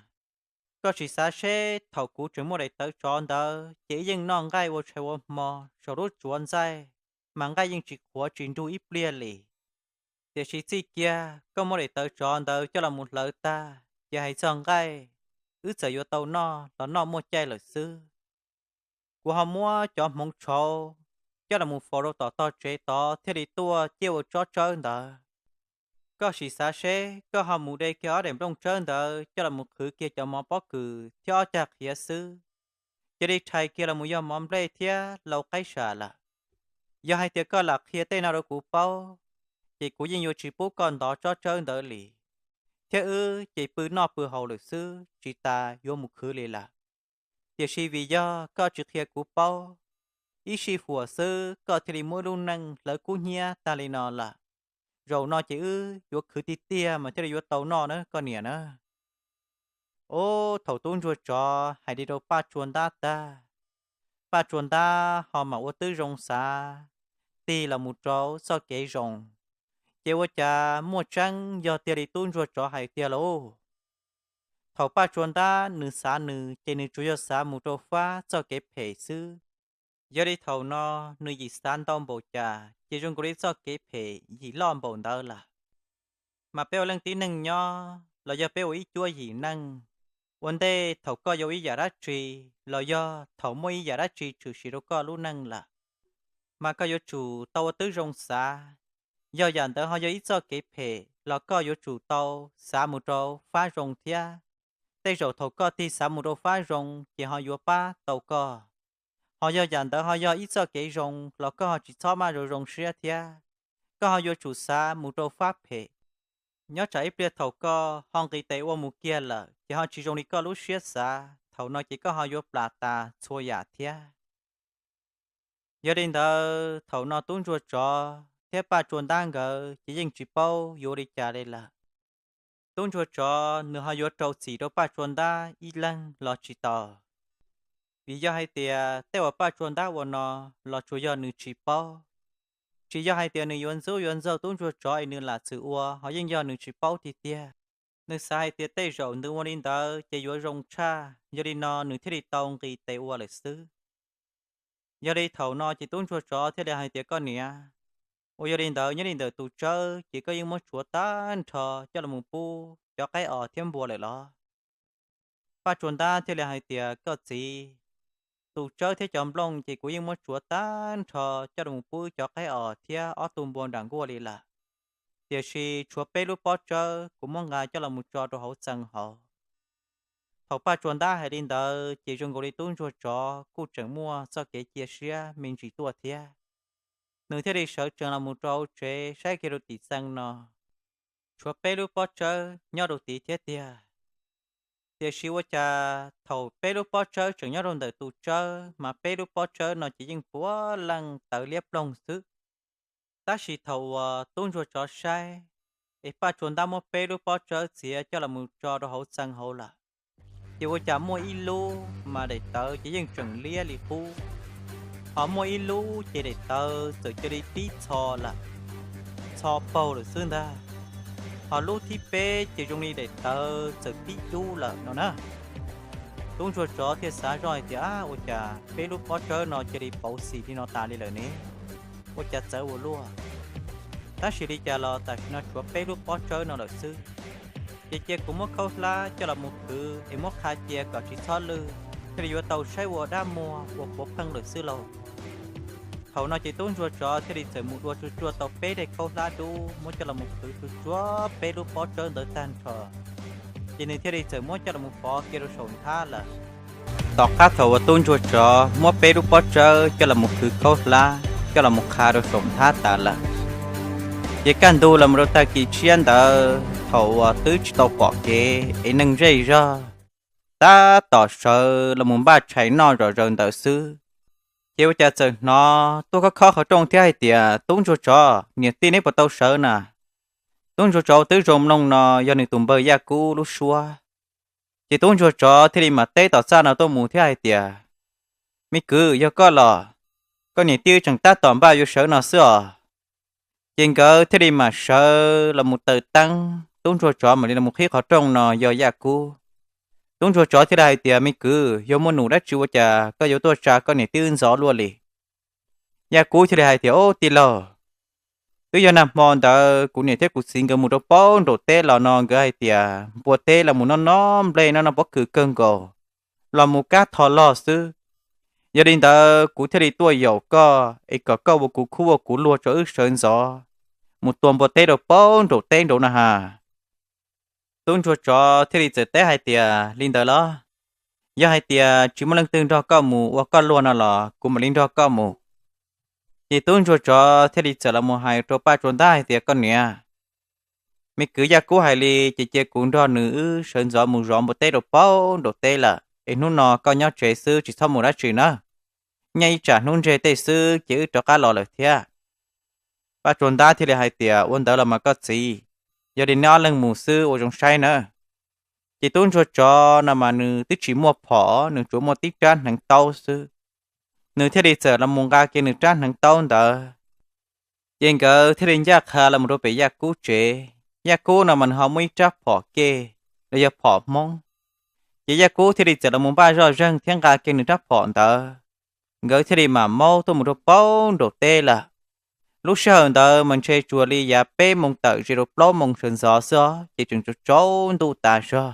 Koj sim xav seb thaum kuv tseem muaj daim tawv tsov ntawd ces wb yeej noj nqaij ua tshais ua hmo saum lub tsuav ntxaij, mas nqaij yeej tsis qhuav tsis nrug ib pliag li. Tiam sis txij kiag koj muab daim tawv tsov ntawd coj los mus hlawv tag ces hais txog nqaij, wb txawm yuav tau noj los noj muaj caij lawm xwb. Kuv ho muab cov hmoov tshauv coj los mus faus rau tom tog tsev tod thiaj li tuaj ciaj ua tsob tsawb ntawd. Koj sim xav seb koj ho mus de kiag ob daim nplooj tsawb ntawd coj los mus qhwv kiag cov mov pob kws thiab ob cag qhiav xwb, cia li rhais kiag los mus yog mov nplej thiab lau qaib sam lawm. Yog hais tias koj lam qhia tej no rau kuv paub, ces kuv yeej yuav tsis pub koj ntov tsob tsawb ntawd li, thiab wb ces pw noj pw haus lawm xwb tsis tas yuav mus khwv li lawm. Tiam sis vim yog koj tsis qhia kuv paub, ib sij huam xwb koj thiaj li muab wb lub neej hlawv kub hnyiab tag li no lawm. Zaum no ces wb yuav khwv tiag tiag mas thiaj li yuav tau noj na koj niam na. Ub, thaum tub ntsuag tsov hais li rau Paj Tsua Ntab tag, Paj Tsua Ntab ho mam ua tib zoo xav tig los mus rau txoj kev zoo, ces ua cas muaj tseeb yog tiag li tub ntsuag tsov hais tiag lauj. Thaum Paj Tsua Ntab nws xav nws ces nws tsuas yog xav mus rau fab txoj kev phem xwb. Yog li thaum no nws yim xav ntau npaum cas ces zoo nkaus li txoj kev phem yim loj npaum ntawd lawm. Mas peb ua leej tib neeg nyob los yog peb ua ib cuab yim neej, ua ntej thaum koj yuav ua ib yam dab tsi los yog thaum muaj ib yam dab tsi tshwm sim rau koj lub neej lawm, mas koj yuav tsum tau ua tib zoo xav. Yog yam ntawd ho yog ib txoj kev phem los koj yuav tsum tau xav mus rau fab zoo thiab. Tej zaum thaum koj tig xav mus rau fab zoo ces ho yuav pab tau koj. Ho yog yam ntawd ho yog ib txoj kev zoo los koj ho tsis txhob maj zoo zoo siab thiab, koj ho yuav tsum xav mus rau fab phem. Nyob tsam ib pliag thaum koj ho nqis tes ua mus kiag lawm ces ho tsis zoo li koj lub siab xav, thaum no ces koj ho yuav plam tas txhua yam thiab. Yog li ntawd thaum no tub ntsuag tsov thiab Paj Tsua Ntab nkawd ces yeej tsis paub yuav ua li cas li lawm. Tub ntsuag tsov nws ho yuav rau txim rau Paj Tsua Ntab ib leeg los tsis tau, vim yog hais tias tej uas Paj Tsua Ntab ua no los tsuas yog nws tsis paub. Tsis yog hais tias nws yuav ntxub yuav ntxaug tub ntsuag tsov es nws lam txwm ua, ho yeej yog nws tsis paub tiag tiag. Nws xav hais tias tej zaum nws ua li ntawd ces yuav zoo tshaj, yog li no nws thiaj li tau nqis tes ua lawm xwb. Yog li thaum no ces tub ntsuag tsov thiaj li hais tias, Koj niam, ua yog li ntawd nyob li ntawm tus tsawb ces koj yeej muab tsuav tag nrho coj los pub cov qaib os thiab npua lawm los? Paj Tsua Ntab thiaj li hais tias, Koj txiv, tus tsawb thiab cov nplooj ces kuv yeej muab tsuav tag nrho coj los pub cov qaib os thiab ob tug npua nram nkuaj li lawm. Tiam sis tshuav peb lub pob tsawb kuv muab nqa coj los mus tso rau hauv txee hauv. Thaum Paj Tsua Ntab hais li ntawd ces zoo nkaus li tub ntsuag tsov kuj tseem muaj txoj kev cia siab me ntsis tuaj thiab. Nws thiaj li sawv tsees los mus rau hauv tsev saib kiag rau tim txee no, tshuav peb lub pob tsawb nyob rau tid thiab tiag. Tiam sis ua cas thaum peb lub pob tsawb tseem nyob rau ntawm tus tsawb mas peb lub pob tsawb no ces yeej puav leej tawv liab ploog xwb. Tab sis thaum uas tub ntsuag tsov saib es Paj Tsuas Ntab muab peb lub pob tsawb txiav coj los mus tso rau hauv txee hauv lawm, ces ua cas muaj ib lub mas daim tawv ces yeej tseem liab li qub, ho muaj ib lub ces daim tawv txawm cia li pib txho lawm, txho paug lawm xwb ntag, ho lub thib peb ces zoo li daim tawv txawm pib dub lawm no na. Tub ntsuag tsov thiaj xav zoj hais tias, ua cas peb lub pob tsawb no cia li pauv xim li no tas li lawm ne, ua cas txawv ua luaj. Tab sis li cas los tam sim no tshuav peb lub pob tsawb no lawm xwb, ces cia kuv muab khaub hlab coj los mus khwv es muab qha cia kom tsis txhob lwj, thiaj li yuav tau saib ua dab muag ua puav pheej lawm xwb lauj. Thaum no ces tub ntsuag tsov thiaj li txawm mus dua tsuag tsuag tau peb daim khaub hlab dub muab coj los mus khwv tsuag tsuag peb lub pob tsawb ntawd tag nrho, ces nws thiaj li txawm muab coj los mus pov kiag rau saum nthab lawm. Tom qab thaum uas tub ntsuag tsov muab peb lub pob tsawb coj los mus khwv khaub hlab coj los mus qha rau saum nthab tas lawm, ces kaj ntug los mus rau tag kis tshiab ntawd thaum uas twb tsis tau pom kev es neeg zej zog tab tom sawv los mus npaj tshais noj zom zaws ntawd xwb, ces ua cas txawm hnov tuaj khob khob qhov rooj thiab hais tias, tub ntsuag tsov, niam tij neb puas tau sawv na? Tub ntsuag tsov twb zoo mloog no yog nws tus npawg Yaj Kub lub suab. Ces tub ntsuag tsov thiaj li mam teb tom txaj no tuaj mus thiab hais tias, me kwv, yog koj los? Koj niam tij tseem tab tom npaj yuav sawv no xwb os. Ces nkawd thiaj li mam sawv los mus taws teeb, tub ntsuag tsov mam li los qhib qhov rooj no yog Yaj Kub. Tub ntsuag tsov thiaj li hais tias, me kwv, yog muaj num dab tsi ua cas koj yuav tuaj tsa koj niam tij wb ntxov luaj li? Yaj Kub thiaj li hais tias, o tij laug, twb yog nag hmo ntawd kuv niam thiab kuv txiv nkawd mus rau paub nraum teb los no nkawd hais tias npua teb los mus noj noj nplej noj noj pob kws kawg nkaus, los mus kab tho log xwb. Yog li ntawd kuv thiaj li tuaj yaum koj es kom koj ua kuv khub ua kuv luag tso wb sawv ntxov mus tua npua teb rau paub nraum teb nraud na has. Tub ntsuag tsov thiaj li txawm teb hais tias, li ntawd los? Yog hais tias tsis muaj leej twg nrog koj mus ua koj luag no los kuv mam li nrog koj mus. Ces tub ntsuag tsov thiaj li txawm los mus hais rau Paj Tsuas Ntab hais tias, koj niam, me kwv Yaj Kub hais li ces cia kuv nrog nws wb sawv ntxov mus zov npua teb rau paub nraum teb lawm es hnub no koj nyob tsev xwb tsis txhob mus dab tsi na. Nyob ib tsam hnub ntseg tej xwb ces wb rov qab los lawm thiab. Paj Tsuas Ntab thiaj li hais tias, ua ntawd los mas koj txiv, yog li neb ob leeg mus xwb ua zoo saib na. Ces tub ntsuag tsov no mas nws twb tsis muaj phom, nws tsuas muaj tib rab hneev taub xwb. Nws thiaj li txawm los mus nqa kiag nws rab hneev taub ntawd, ces nkawd thiaj li ncaj qha los mus rau pem Yaj Kub tsev. Yaj Kub no mas nws ho muaj ib rab phom kej los yog phom Hmoob, ces Yaj Kub thiaj li txawm los mus npaj zoj zeeg thiab nqa kiag nws rab phom ntawd, nkawd thiaj li mam maub tuaj mus rau paub nraum teb lawm. Lub sij hawm ntawd mas ntshe tsuas li yav peb moos tawm ze rau plaub moos sawv ntxov xwb os, ces tseem tsaus ntuj tas zog.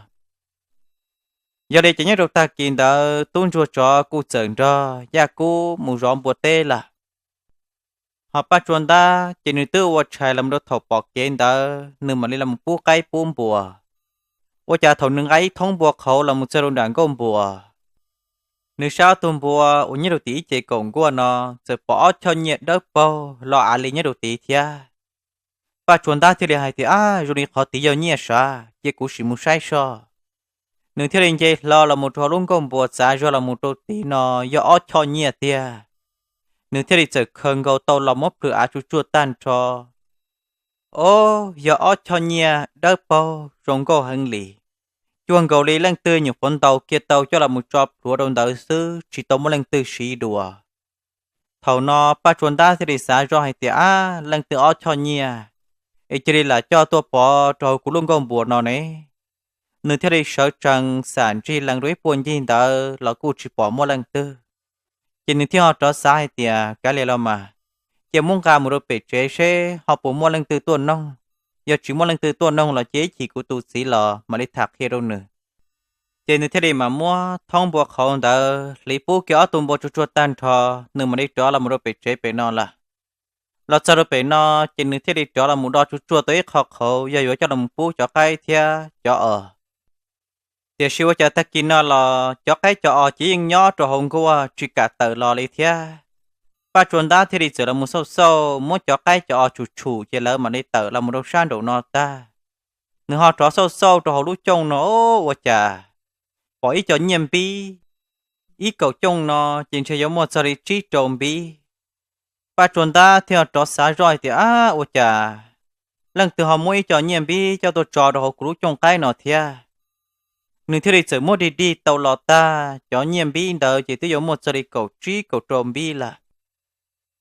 Yog li ces nyob rau tag kis ntawd tub ntsuag tsov kuj txawm nrog Yaj Kub mus zov npua teb lawm. Ho Paj Tsuas Ntab ces nws twb ua tshais los rau thaum pom kev ntawd nws mam li los pub qaib pub npua. Ua cas thaum nws nqa ib thoob npua qhauv los mus txog rau nram nkuaj npua, nws saib ob tug npua uas nyob rau tim ib ce kaum nkuaj no txawm pom ob choj nyiaj dawb paug los av li nyob rau tid thiab. Paj Tsuas Ntab thiaj li hais tias, ab, zoo li qhov tid yog nyiaj sav, cia kuv sim mus saib soj. Nws thiaj li nce hlo los mus rau hauv lub nkuaj npua txav zog los mus rau tid no yog ob choj nyiaj tiag. Nws thiaj li txawm khaws nkaus tau los muab plhws av tsuj tsuag tag nrho. Ob, yog ob choj nyiaj dawb paug zoo nkauj heev li, cuag nkaus li leej twg nyuam qhuav ntaus kiag tau coj los mus tso plhuav rau ntawd xwb tsis tau muaj leej twg siv dua. Thaum no Paj Tsuas Ntab thiaj li xav zoj hais tias, ab, leej twg ob choj nyiaj es cia li lam coj tuaj pov rau hauv kuv lub nkuaj npua no ne? Nws thiaj li sawv tsees xam ntsig lees rau ib puag ncig ntawd los kuj tsis pom muaj leej twg. Ces nws thiaj ho rov xav hais tias, kav liam los mas, cia muab nqa mus rau pem tsev seb ho puas muaj leej twg tuaj noog. Yog tsis muaj leej twg tuaj noog los cia ib chim kuv tus txiv los mam li tham qhia rau nws. Ces nws thiaj li mam muab thoob npua qhauv ntawd hliv pub kiag ob tug npua tsuag tsuag tag nrho, nws mam li rov los mus rau pem tsev pem no lawm. Los txog rau pem no, ces nws thiaj li rov los mus do tsuag tsuag tau ib qho qhauv yog yuav coj los pub cov qaib thiab cov os. Tiam sis ua cas tag kis no los cov qaib cov os ces yeej nyob rau hauv nkuaj tsis kam tawm los li thiab. Paj Tsuas Ntab thiaj li txawm los mus xauj xauj muab cov qaib cov os tshum tshum ces lawv mam li tawm los mus rau sab nraum no tag. Nws ho rov xauj xauj rau hauv lub cooj no, ua cas pom ib co nyiaj npib, ib kaum cooj no ces ntshe yuav muaj txog li tsib rau npib. Paj Tsua Ntab thiaj rov xav zoj hais tias, Ab, ua cas leej twg ho muab ib co nyiaj npib coj tuaj tso rau hauv kuv lub cooj qaib no thiab? Nws thiaj li txawm muab dig dig tau los tag cov nyiaj npib ntawd ces twb yuav muaj txog li kaum tsib kaum rau npib lawm.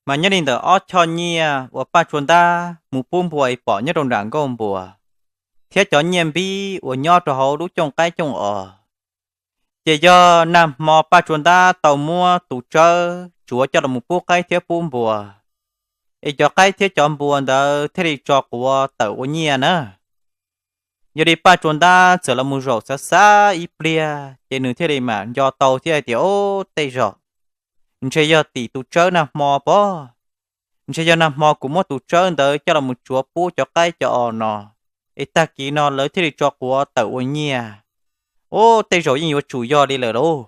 Mas nyob li ntawm ob choj nyiaj uas Paj Tsua Ntab mus pub npua es pom nyob rau nram nkuaj npua, thiab cov nyiaj npib uas nyob rau hauv lub cooj qaib cooj os, ces yog nag hmo Paj Tsua Ntab tau muab tus tsawb tsuav coj los pub qaib thiab pub npua, es cov qaib thiab cov npua ntawd thiaj li tso quav tawm ua nyiaj na. Yog li Paj Tsua Ntab txawm los mus zaum xav xav ib pliag ces nws thiaj li mam nco tau thiab hais tias, Ob, tej zaum ntshe yog tim tus tsawb nag hmo pob. Ntshe yog nag hmo kuv muab tus tsawb ntawd coj los tsuav pub cov qaib cov os no, es tag kis no lawv thiaj li tso quav tawm ua nyiaj. Ob, tej zaum yeej yuav tsum yog li lawm lauj.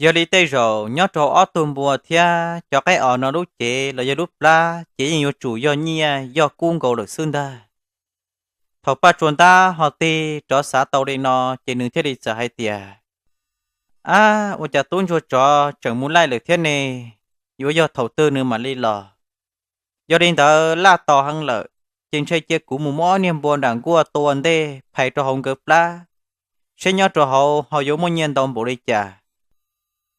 Yog li tej zaum nyob rau ob tug npua thiab cov qaib os no lub cev los yog lub plab ces yeej yuav tsum yog nyiaj yog kub nkaus lawm xwb ntag. Thaum Paj Tsua Ntab ho tig rov xav tau li no ces nws thiaj li txawm hais tias, Ab, ua cas tub ntsuag tsov tseem mus laij lawm thiab ne? Yuav yog thaum twg nws mam li los? Yog li ntawd laj tos heev lawm, ces ntshe cia kuv mus muab ob niag npua nram nkuaj tua ntej phais rau hauv nkawd plab, seb nyob rau hauv ho yuav muaj nyiaj ntau npaum li cas.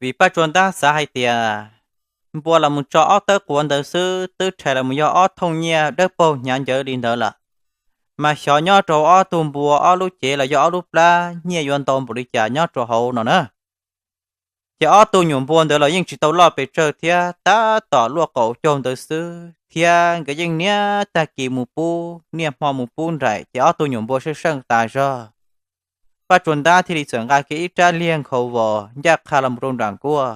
Vim Paj Tsua Ntab xav hais tias npua los mus tso ob tawb quav ntawd xwb twb rhais los mus yog ob thooj nyiaj dawb paug hnyav ncawv li ntawd lawm, mas xyov nyob rau ob tug npua ob lub cev los yog ob lub plab nyiaj yuav ntau npaum li cas nyob rau hauv no na. Ces ob tug nyuam npua ntawd los yeej tsis tau loj pes tsawg thiab, tab tom luaj qaum caug ntawd xwb thiab, nkawd yeej niaj tag kis mus pub, niaj hmo mus pub nraim, ces ob tug nyuam npua seej seej tas zog. Paj Tsua Ntab thiaj li txawm nqa kiag ib rab liag nkhaus vos ncaj qha los mus rau nram nkuaj,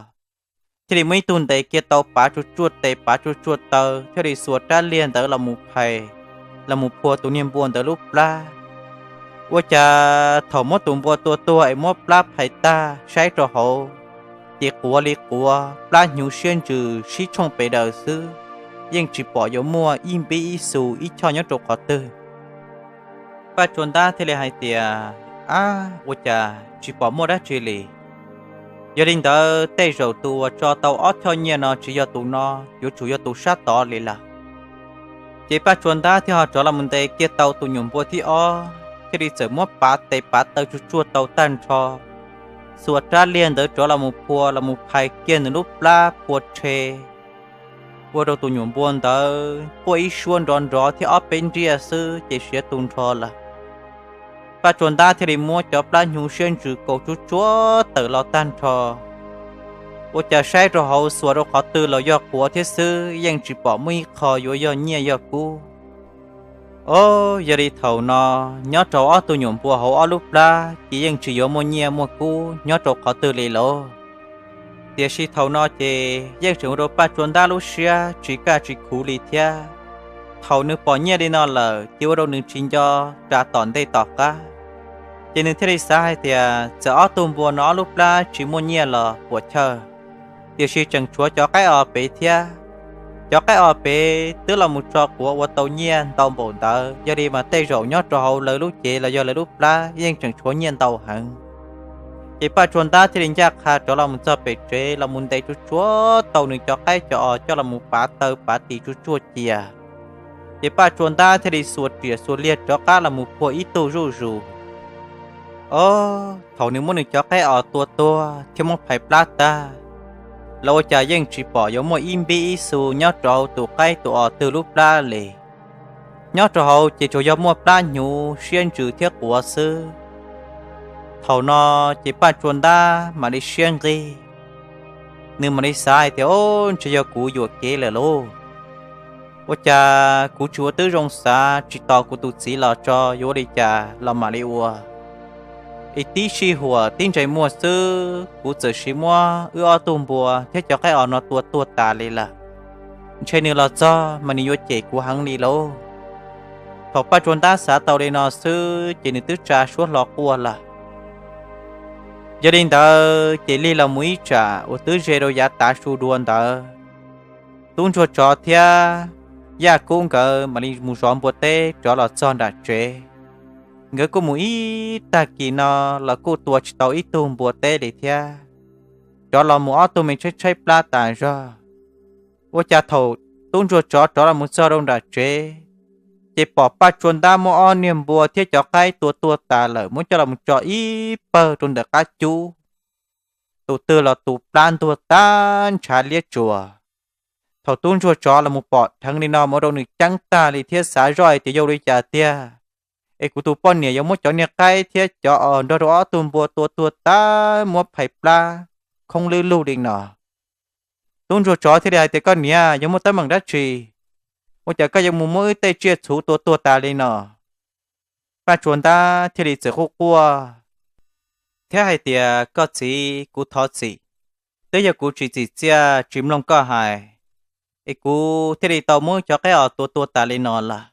thiaj li muaj ib tug ntes kiag tau pav tsuj tsuaj tes pav tsuj tsuaj taw, thiaj li xuas rab liag ntawd los mus phais, los mus phua tus niag npua ntawd lub plab. Ua cas thaum muab tus npua tua tuag es muab plab phais tag saib rau hauv, ces quav li quav, plab hnyuv siab ntsws sib tshooj pes daws xwb, yeej tsis pom yuav muaj ib npib ib xu ib choj nyob rau qhov twg. Paj Tsua Ntab thiaj li hais tias, Ab, ua cas tsis pom muaj dab tsi li? Yog li ntawd tej zaum tus uas tso tau ob choj nyiaj no tsis yog tus no, yuav tsum yog tus sab tod li lawm. Ces Paj Tsua Ntab thiaj ho rov los mus ntes kiag tau tus nyuam npua thib ob, thiaj li txawm muab pav tes pav taw tsuj tsuaj tau tag nrho, xuas rab liag ntawd rov los mus phua los mus phais kiag nws lub plab phua rhe, ua rau tus nyuam npua ntawd quaj ib suab nrov nrov thiab ob peb nriaj xwb ces siav tu nrho lawm. Paj Tsua Ntab thiaj li muab cov plab hnyuv siab ntsws kaus tsuj tsuab tawm los tag nrho. Ua cas saib rau hauv xuas rau qhov twg los yog quav thiab xwb, yeej tsis pom muaj ib qho yuav yog nyiaj yog kub. Ob, yog li thaum no nyob rau ob tug nyuam npua hauv ob lub plab ces yeej tsis yuav muaj nyiaj muaj kub nyob rau qhov twg li lauj. Tiam sis thaum no ces yeej tseem ua rau Paj Tsua Ntab lub siab tsis kaj tsis khuv li thiab. Thaum nws pom nyiaj li no lawm ces ua rau nws tsis nco ras tom ntej tom qab, ces nws thiaj li xav hais tias txawm ob tug npua no ob lub plab tsis muaj nyiaj los puam chawj, tiam sis tseem tshuav cov qaib os pem thiab. Cov qaib os pem twb los mus tso quav ua tau nyiaj ntau npaum ntawd, yog li mas tej zaum nyob rau hauv lawv lub cev los yog lawv lub plab yeej tseem tshuav nyiaj ntau heev. Ces Paj Tsua Ntab thiaj li ncaj qha rov los mus txog pem tsev los mus ntes tsuj tsuab tau nws cov qaib cov os coj los mus pav taw pav tis tsuj tsuaj cia. Ces Paj Tsua Ntab thiaj li xuas riam xuas liag rov qab los mus phua ib tug zuj zus. Ob, thaum nws muab nws cov qaib os tua tuag thiab muab phais plab tag, los ua cas yeej tsis pom yuav muaj ib npib ib xu nyob rau tus qaib tus os twg lub plab li. Nyob rau hauv ces tsuas yog muaj plab hnyuv siab ntsws thiab quav xwb. Thaum no ces Paj Tsua Ntab mam li siab nqig, nws mam li xav hais tias, Ob, ntshe yog kuv yuam kev lawm lauj. Ua cas kuv tsis ua tib zoo xav tsis tos kuv tus txiv los tso, yuav ua li cas los mam li ua? Es tib sij huam tib ntsais muag xwb kuv txawm sim muab wb ob tug npua thiab cov qaib os no tua tuag tas li lawm. Ntshe nws los txog mas nws yuav cem kuv heev li lauj. Thaum Paj Tsua Ntab xav tau li no xwb ces nws twb tsa suab hlo quaj lawm. Yog li ntawd ces lig los mus ib tsam uas twb ze rau yav tav su dua ntawd, tub ntsuag tsov thiab yaj kub nkawd mam li mus zov npua teb rov los txog nram tsev. nkawd kuj mus ib tag kis no los kuj tua tsis tau ib tug npua teb li thiab. Cov los mus ob tug me tshaib tshaib plab tas zog. Ua cas thaum tub ntsuag tsov rov los mus txog rau nram tsev, ces pom Paj Tsua Ntab muab ob niag npua thiab cov qaib tua tuag tas lawm muab coj los mus tso ib pawg rau ntawm qab cub. Tus twg los tus plab ntuag tag ntshav liab tsuas. Thaum tub ntsuag tsov los mus pom dheev li no ua rau nws ceeb tag li thiab xav zoj hais tias yog ua li cas tiag es kuv tus poj niam yuav muab cov niag qaib thiab cov os nrog rau ob tug npua tua tuag tag muab phais plab khoob lwb lug li no. Tub ntsuag tsov thiaj li hais tias, Koj niam, yog muaj teeb meem dab tsi, ua cas koj yuav mus muab wb tej tsiaj txhuv tua tuag tas li no? Paj Tsua Ntab thiaj li txawm quaj quaj thiab hais tias, Koj txiv, kuv thov txim. Twb yog kuv tsis txim txiaj tsis mloog koj hais, es kuv thiaj li tau muab cov qaib os tua tuag tas li no lawm.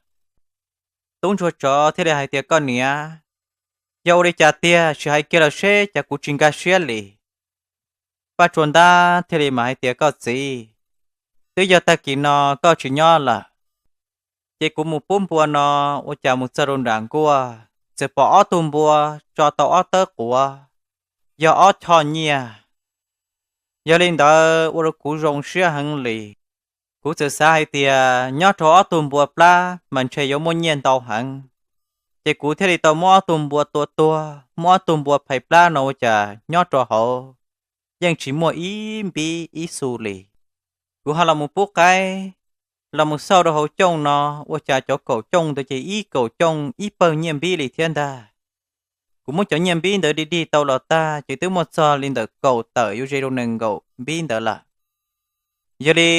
Tub ntsuag tsov thiaj li hais tias, Koj niam, yog ua li cas tiag, sim hais kiag los seb, cas kuv tsis nkag siab li. Paj Tsua Ntab thiaj li mam hais tias, Koj txiv, twb yog tag kis no koj tsis nyob lawm, ces kuv mus pub npua no, ua cas mus txog rau nram nkuaj txawm pom ob tug npua tso tau ob tawb quav, yog ob choj nyiaj. Yog li ntawd ua rau kuv zoo siab heev li. Kuv txawm xav hais tias nyob rau ob tug npua plab mas ntshe yuav muaj nyiaj ntau heev, ces kuv thiaj li tau muab ob tug npua tua tuag, muab ob tug npua phais plab no ua cas nyob rau hauv yeej tsis muaj ib npib ib xu li. Kuv ho los mus pub qaib, los mus xauj rau hauv cooj no, ua cas cov kaum cooj ntawd ces ib kaum cooj ib pawg nyiaj npib li thiab ntag. Kuv muab cov nyiaj npib ntawd dig dig tau los tag ces twb muaj txog li ntawm kaum tawm yuav ze rau nees nkaum npib ntawd lawm. Yog li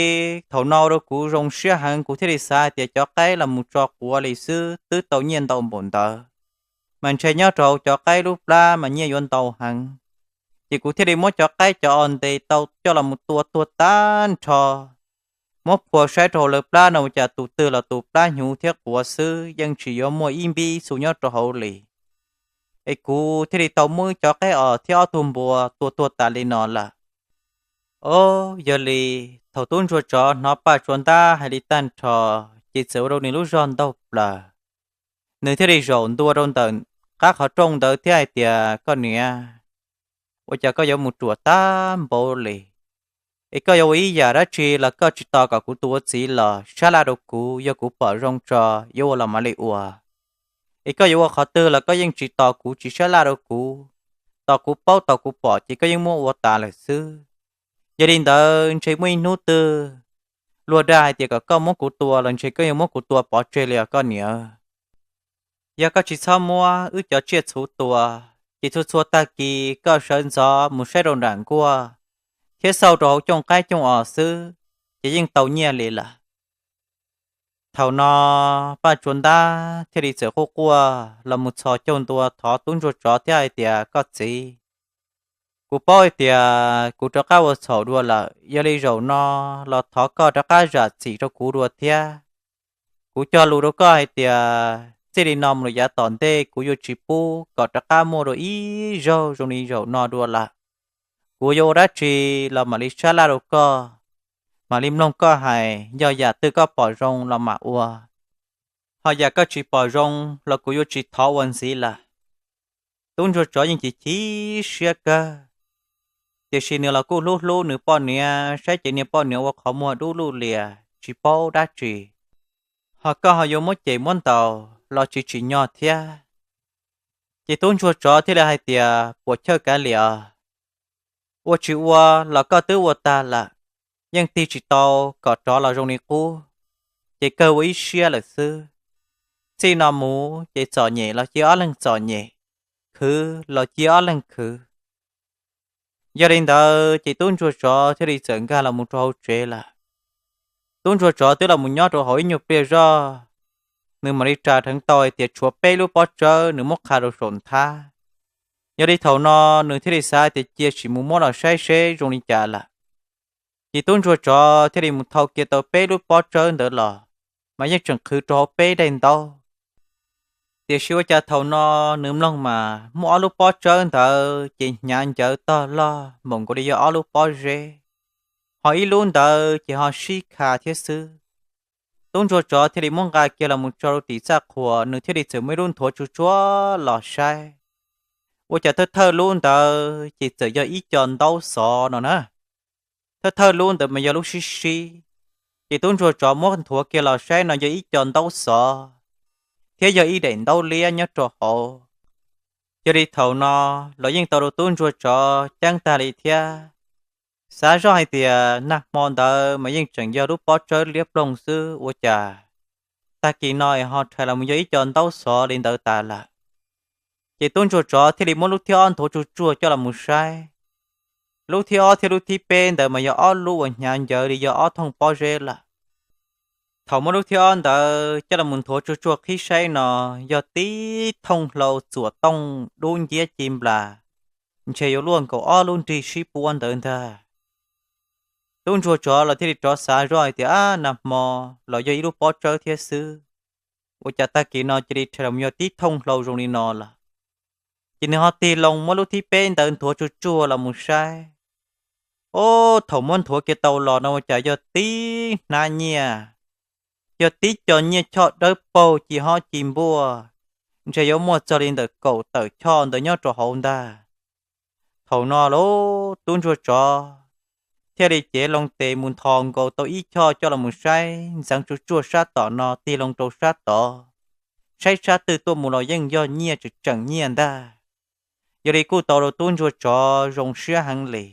thaum no ua rau kuv zoo siab heev, kuv thiaj li xav hais tias cov qaib los mus tso quav li xwb twb tau nyiaj ntau npaum ntawd, mas ntshe nyob rau hauv cov qaib lub plab mas nyiaj yuav ntau heev. Ces kuv thiaj li muab cov qaib cov os ntes tau coj los mus tua tuag tag nrho, muab phua saib rau hauv lawv plab no ua cas tus twg los tus plab hnyuv thiab quav xwb, yeej tsis yuav muaj ib npib ib xu nyob rau hauv li. Es kuv thiaj li tau muab cov qaib os thiab ob tug npua tua tuag tas li no lawm. Os, yog li thaum tub ntsuag tsov hnov Paj Tsua Ntab hais li tag nrho, ces txawm ua rau nws lub zog ntaug plaws. Nws thiaj li zaum ntua rau ntawm qab qhov rooj ntawd thiab hais tias, Koj niam, ua cas koj yuav mus ruam tag npaum li? Es koj yuav ua ib yam dab tsi los koj tsis tos kom kuv tus ua txiv los sab laj rau kuv, yog kuv pom zoo tso yuav ua los mam li ua. Es koj yuav ua qhov twg los koj yeej tsis tos kuv, tsis sab laj rau kuv, tos kuv paub tos kuv pom ces koj yeej muab ua tas lawm xwb. Yog li ntawd ntshe muaj ib hnub twg luag dag hais tias kom koj muab kuv tua los ntshe koj yuav muab kuv tua pov tseg li os koj niam. Yog koj tsis txhob muab wb cov tsiaj txhuv tua, ces txhua txhua tag kis koj sawv ntxov mus saib rau nram nkuaj thiab xauj rau hauv cooj qaib cooj os xwb, ces yeej tau nyiaj li lawm. Thaum no Paj Tsua Ntab thiaj li txawm quaj quaj los mus txhos caug ntua thov tub ntsuag tsov thiab hais tias, Koj txiv, kuv paub hais tias kuv rov qab ua txhaum dua lawm, yog li zaum no los thov koj rov qab zam txim rau kuv dua thiab. Kuv cog lus rau koj hais tias txij li no mus rau yav tom ntej kuv yuav tsis pub kom rov qab muaj dua ib zaug zoo li zaum no dua lawm. Kuv yuav ua dab tsi los mam li sab laj rau koj, mam li mloog koj hais, yog yam twg koj pom zoo los mam ua, ho yam koj tsis pom zoo los kuv yuav tsis thov ua ntxiv lawm. Tub ntsuag tsov yeej chim chim siab kawg, tiam sis nws los kuj hlub hlub nws poj niam, saib ces niag poj niam ua qhov muag dub luj lias tsis paub dab tsi, ho koj ho yuav muab cem muab ntaus los tsis tsim nyog thiab. Ces tub ntsuag tsov thiaj li hais tias, Puas chawj kav liam, ua tsis ua los koj twb ua tag lawm, yeej tig tsis tau kom rov los zoo li qub, ces kawg ua ib siab lawm xwb. Txij no mus ces txom nyem los cia ob leeg txom nyem, khwv los cia ob leeg khwv. Yog li ntawd ces tub ntsuag tsov thiaj li txawm nkag los mus rau hauv tsev lawm. Tub ntsuag tsov twb los mus nyob rau hauv ib nyuag pliag zoj, nws mam li ras dheev tau hais tias tshuav peb lub pob tsawb nws muab qha rau saum nthab. Yog li thaum no nws thiaj li xav tias cia sim mus muab los saib seb zoo li cas lawm. Ces tub ntsuag tsov thiaj li mus thau kiag tau peb lub pob tsawb ntawd los, mas yeej tseem qhwv rau hauv peb daim ntaub. Tiam sis ua cas thaum no nws mloog mas muaj ob lub pob tsawb ntawd ces hnyav ncawv tog loj npaum nkaus li yog ob lub pob zeb, ho ib lub ntawd ces ho sib kha thiab xwb. Tub ntsuag tsov thiaj li muab nqa kiag los mus tso rau tim txaj qhua, nws thiaj li txawm muaj ib lub nthuav tsuag tsuag los saib. Ua cas thawj thawj lub ntawd ces txawm yog ib co ntaub xov no na. Thawj thawj lub ntawd mas yog lub sib sib, ces tub ntsuag tsov muab nthuav kiag los saib no yog ib co ntaub xov thiab yog ib daim ntaub liab nyob rau hauv. Yog li thaum no los yeej tau rau tub ntsuag tsov ceeb tag li thiab. Xav zoj hais tias nag hmo ntawd mas yeej tseem yog lub pob tsawb liab ploog xwb ua cas tag kis no es ho rhais los mus yog ib co ntaub xov li ntawd tas lawm. Ces tub ntsuag tsov thiaj li muab lub thib ob nthuav tsuag tsuag coj los mus saib. Lub thib ob thiab lub thib peb ntawd mas yog ob lub uas hnyav ncawv li yog ob thooj pob zeb lawm. Thaum muab lub thib ob ntawd coj los mus nthuav tsuag tsuag qhib saib no yog tib thooj hlau txuam tooj dub nciab ci nplas, ntshe yuav luaj nkaus ob lub nrig sib puab ntawd ntag. Tub ntsuag tsov los thiaj li rov xav zoj hais tias, ab, nag hmo los yog ib lub pob tsawb thiab xwb, ua cas tag kis no cia li rhais los yog tib thooj hlau zoo li no lawm. Ces nws ho tig loo muab lub thib peb ntawd nthuav tsuag tsuag los mus saib. Ob, thaum muab nthuav kiag tau los no ua cas yog tib hnab nyiaj, yog tib co nyiaj choj dawb paug ci hob ci npuaj, ntshe yuav muaj txog li ntawm kaum tawm choj ntawd nyob rau hauv ntag. Thaum no lauj, tub ntsuag tsov thiaj li cev loo tes mus nthos nkaus tau ib choj coj los mus saib ntxeev tsuag tsuag sab tom no tig loo rau sab tod, saib sab twg tuaj mus los yeej yog nyiaj tseem tseem nyiaj ntag. Yog li kuj tau rau tub ntsuag tsov zoo siab heev li.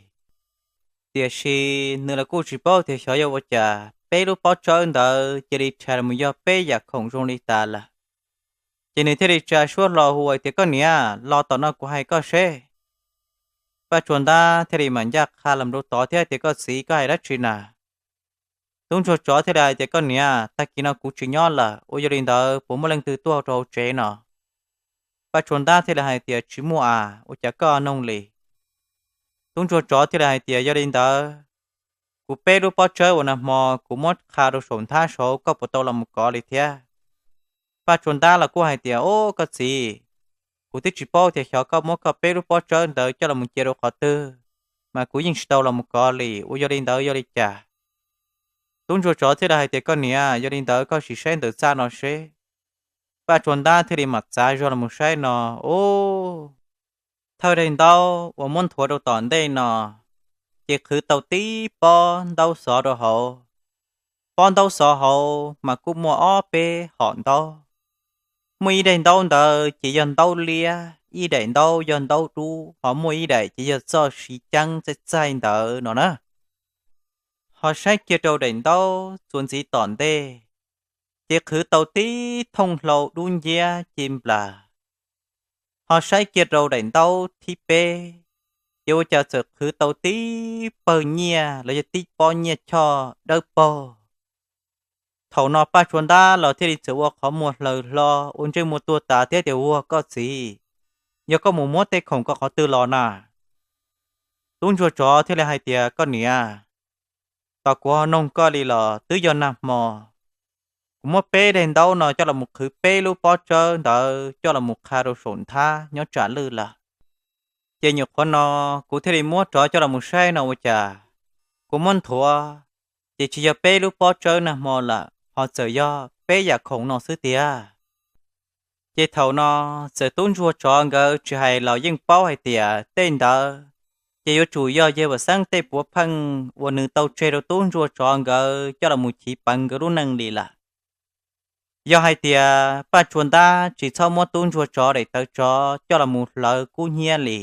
Tiam sis nws los kuj tsis paub tias xyov yog ua cas peb lub pob tsawb ntawd cia li rhais los yog peb yam khoom zoo li tas lawm. Ces nws thiaj li tsa suab hlo hu tias, koj niam, los tom no kuv hais koj seb. Paj Tsuas Ntab thiaj li mam ncaj qha los rau tod thiab tias, koj txiv, koj hais dab tsi na? Tub ntsuag tsov thiaj li hais tias, koj niam, tag kis no kuv tsis nyob lawm, ua yog li ntawd puas muaj leej twg tuaj rau hauv tsev no? Paj Tsuas Ntab thiaj li hais tias, tsis muaj as, ua cas koj noog li? Tub ntsuag tsov thiaj li hais tias, yog li ntawd, kuv peb lub pob tsawb uas nag hmo kuv muab qha rau saum nthab saud koj puas tau los mus kov li thiab? Paj Tsuas Ntab los kuj hais tias, o, koj txiv, kuv twb tsis paub tias xyov koj muab koj peb lub pob tsawb ntawd coj los mus cia rau qhov twg, mas kuv yeej tsis tau los mus kov li, ua yog li ntawd yog li cas? Tub ntsuag tsov thiaj li hais tias, koj niam, yog li ntawd koj sim saib ntawm txaj no seb. Paj Tsuas Ntab thiaj li mam txav zog los mus saib no, o, thawj daim ntaub uas muab nthuav rau tom ntej no, ces qhwv tau tib pob ntaub xov rau hauv. Pob ntaub xov hauv mas kuj muaj ob peb hom ntaub. Muaj ib daim ntaub ntawd ces yog ntaub liab, ib daim ntaub yog ntaub dub, ho muaj ib daim ces yog txoj siv ceeb txaij txaij ntawd no na. Ho saib kiag rau daim ntaub txuas ntxiv tom ntej, ces qhwv tau tib thooj hlau dub nciab ci nplas. Ho saib kiag rau daim ntaub thib peb, ces ua cas txawm qhwv tau tib pawg nyiaj los yog tib pob nyiaj choj dawb paug. Thaum no Paj Tsuas Ntab los thiaj li txawm ua qhov muag hlaws hlo ua ntsej muag tuag tas thiab tias, ua koj txiv, yog koj mus muab tej khoom ko qhov twg los na? Tub ntsuag tsov thiaj li hais tias, koj niam, tos kuv ho noog koj li los twb yog nag hmo kuv muab peb daim ntaub no coj los mus qhwv peb lub pob tsawb ntawd coj los mus qha rau saum nthab nyob tsam lwj lawm. Ces nyuam qhuav no kuv thiaj li muab rov coj los mus saib no ua cas kuv muab nthuav, ces tsis yog peb lub pob tsawb nag hmo lawm, ho txawm yog peb yam khoom no xwb tiag. Ces thaum no txawm tub ntsuag tsov nkawd tsis hais los yeej paub hais tias tej ntawd ces yuav tsum yog yawg Vam Xeeb tej puav pheej uas nws tau tseg rau tub ntsuag tsov nkawd coj los mus chiv peev nkawd lub neej li lawm. Yog hais tias Paj Tsuas Ntab tsis txhob muab tub ntsuag tsov daim tawv tsov coj los mus hlawv kub hnyiab li,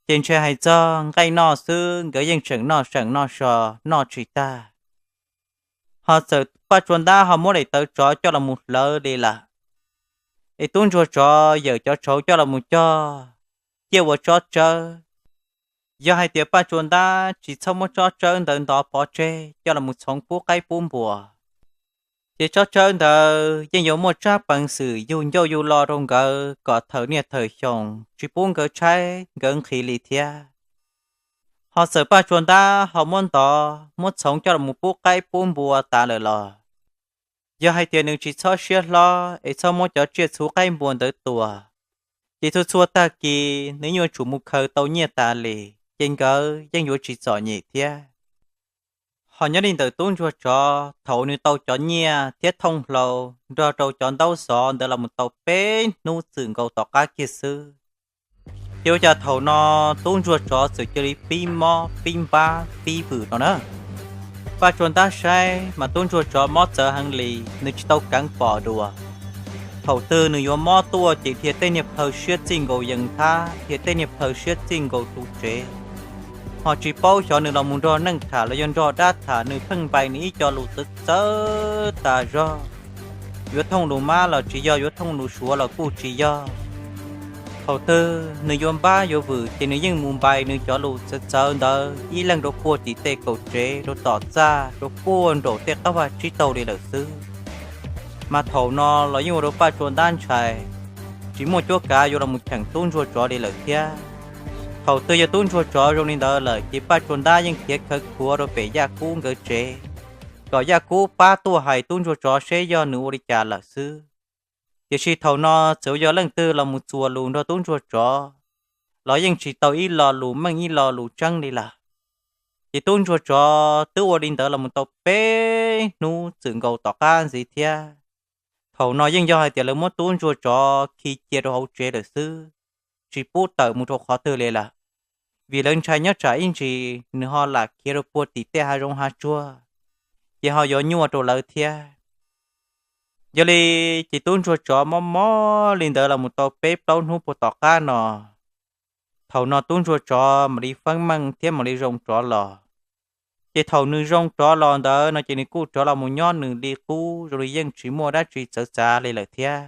ces ntshe hais txog nqaij noj xwb nkawd yeej tseem noj seem noj so, noj tsis tag. Ho txawm Paj Tsuas Ntab ho muab daim tawv tsov coj los mus hlawv li lawm, es tub ntsuag tsov yawm cov tshauv coj los mus cog ciaj ua tsob tsawb. Yog hais tias Paj Tsuas Ntab tsis txhob muab tsob tsawb ntawd ntov pov tseg coj los mus txhoov pub qaib pub npua, ces tsob tsawb ntawd yeej yuav muaj tsab peev xwm yug ncauj yug lo rau nkawd kom thawm niaj thawm xyoo tsis pub nkawd tshaib nkawd nqhis li thiab. Ho txawm Paj Tsuas Ntab ho muab ntov muab txhoov coj los mus pub qaib pub npua tas lawm los, yog hais tias nws tsis txhob siab hlob es txhob muab cov tsiaj txhu qaib npua ntawd tua, ces txhua txhua tag kis nws yuav tsum mus khaws tau nyiaj tas li, ces nkawd yeej yuav tsis txom nyem thiab. Ho nyob li ntawm tub ntsuag tsov, thaum nws tau cov nyiaj thiab thooj hlau nrog rau cov ntaub xov ntawd los mus tau peb hnub txwm nkaus tom qab kiag xwb, ces ua cas thaum no tub ntsuag tsov txawm cia li pib mob pib npab pib vwm no na. Paj Tsua Ntab saib mas tub ntsuag tsov mob txawv heev li, nws tsis tau kaav pom dua. Thaum twg nws yuav mob tuaj ces dhia tej niag plhaw siab txij nkaus yees thab, dhia tej niag plhaw siab txij nkaus tus tsev, ho tsis paub xyov nws los mus nrog neeg tham los yog nrog dab tham, nws pheej npais nws ib co lus txawv txawv tas zog. Yuav thooj lus mab los tsis yog, yuav thooj lus suav los kuj tsis yog. Thaum twg nws yuav npab yuav vwm ces nws yeej mus npais nws cov lus txawv txawv ntawd ib leeg rau puag tim tej kaum tsev, rau tom txaj, rau puag nraum tej qab vaj tsib taug li lawm xwb. Mas thaum no los yeej ua rau Paj Tsua Ntab ntshai, tsis muaj cuab kav yuav los mus cheem tub ntsuag tsov li lawm thiab. Thaum twg yog tub ntsuag tsov zoo li ntawd lawm ces Paj Tsua Ntab yeej khiav khawv khuav rau pem Yaj Kub nkawd tsev, kom Yaj Kub pab tuaj hais tub ntsuag tsov seb yog nws ua li cas lawm xwb. Tiam sis thaum no txawm yog leej twg los mus txuas lus nrog tub ntsuag tsov los yeej tsis tau ib lo lus meej ib lo lus tseeb li lawm. Ces tub ntsuag tsov twb ua li ntawd los mus tau peb hnub txwm nkaus tom qab ntxiv thiab. Thaum no yeej yog hais tias lawv muab tub ntsuag tsov khi cia rau hauv tsev lawm xwb, tsis pub tawm mus rau qhov twg li lawm, vim lawv ntshai nyob tsam ib ntsis nws ho lam khiav rau puag tim tej hav zoov hav tsuag, ces ho yuav nyuaj rau lawv thiab. Yog li ces tub ntsuag tsov mob mob li ntawd los mus tau peb plaub hnub puag tom qab no, thaum no tub ntsuag tsov mam li feeb meej thiab mam li zoo rov los. Ces thaum nws zoo rov los ntawd no ces nws kuj rov los mus nyob nws li qub zoo li yeej tsis muaj dab tsi txawv txav li lawm thiab.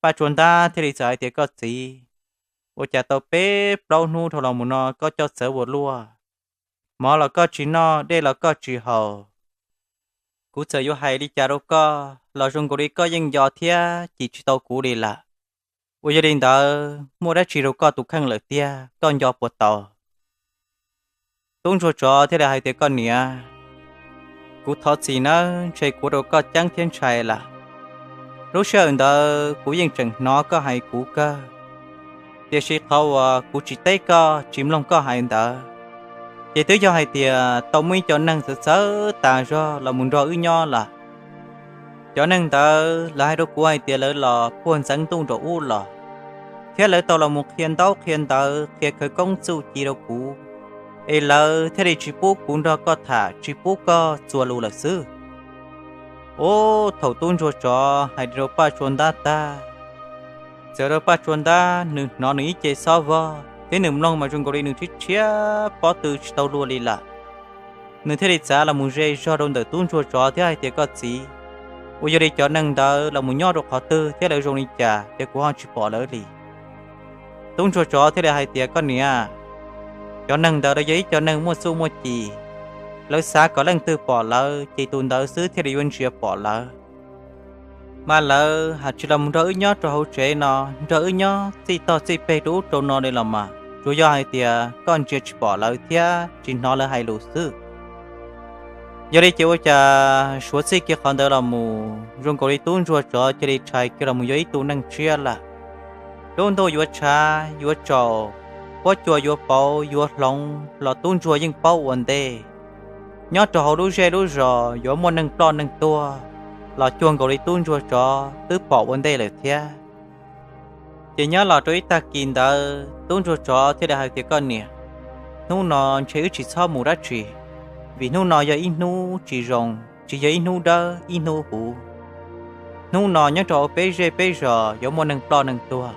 Paj Tsua Ntab thiaj li txawm hais tias, Koj txiv, ua cas tau peb plaub hnub dhau los mus no koj coj txawv ua luaj, mov los koj tsis noj, dej los koj tsis haus. Kuv txawm yuav hais li cas rau koj los zoo nkaus li koj yeej nco thiab cim tsis tau kuv li lawm. Uas yog li ntawd muaj dab tsi rau koj tus kheej lawm tiag, koj nco puas tau? Tub ntsuag tsov thiaj li hais tias, Koj niam, kuv thov txim nawb, ntshe kuv ua rau koj ceeb thiab ntshai lawm. Lub sij hawm ntawd kuv yeej tseem hnov koj hais kuv kawg, tiam sis qhov uas kuv tsis teb koj, tsis mloog koj hais ntawd, ces twb yog hais tias tau muaj ib co neeg txawv txawv tas zog los mus nrog wb nyob lawm. Cov neeg ntawd lawv hais rau kuv hais tias lawv los puag ntxeev ntuj nraum ub los, thiab lawv tau los mus qhia ntaub qhia ntawv, qhia khawv koob txuj ci rau kuv, es lawv thiaj li tsis pub kuv nrog koj tham, tsis pub koj txuas lus lawm xwb. Ub, thaum tub ntsuag tsov hais li rau Paj Tsua Ntab tag, txawm rau Paj Tsua Ntab nws hnov nws ib ce xob vog thiab nws mloog mas zoo nkaus li nws rhiab rhiab pob tw tsis tau luag li lawm. Nws thiaj li txav los mus ze zog rau ntawm tub ntsuag tsov thiab hais tias, Koj txiv, uas yog li cov neeg ntawd los mus nyob rau qhov twg thiab lawv zoo li cas, ces kuv ho tsis pom lawv li. Tub ntsuag tsov thiaj li hais tias, Koj niam, cov neeg ntawd lawv yog ib co neeg muaj txuj muaj ci, lawv xav kom leej twg pom lawv ces tus ntawd xwb thiaj li yuav ntsia pom lawv. Mas lawv hais tsis los mus nrog wb nyob rau hauv tsev no, nrog wb nyob txij tog txij peg rau ub rau no li los mas tsuas yog hais tias koj ntsia tsis pom lawv thiab tsis hnov lawv hais lus xwb. Yog li ces ua cas suav txij kiag qhov ntawd los mus zoo nkaus li tub ntsuag tsov cia li rhais kiag los mus yuav ib tug neeg tshiab lawm. Lub ntuj yuav tshav yuav tsaus, huab cua yuav pauv yuav hloov los tub ntsuag yeej paub ua ntej. Nyob rau hauv lub zej lub zos yuav muaj neeg ploj neeg tuag los cuag nkaus li tub ntsuag tsov twb pom ua ntej lawm thiab. Ces nyob los rau ib tag kis ntawd tub ntsuag tsov thiaj li hais tias, Koj niam, hnub no ntshe wb tsis txhob mus dab tsi, vim hnub no yog ib hnub tsis zoo, tsis yog ib hnub dawb ib hnub huv. Hnub no nyob rau hauv peb zej peb zos yuav muaj neeg ploj neeg tuag.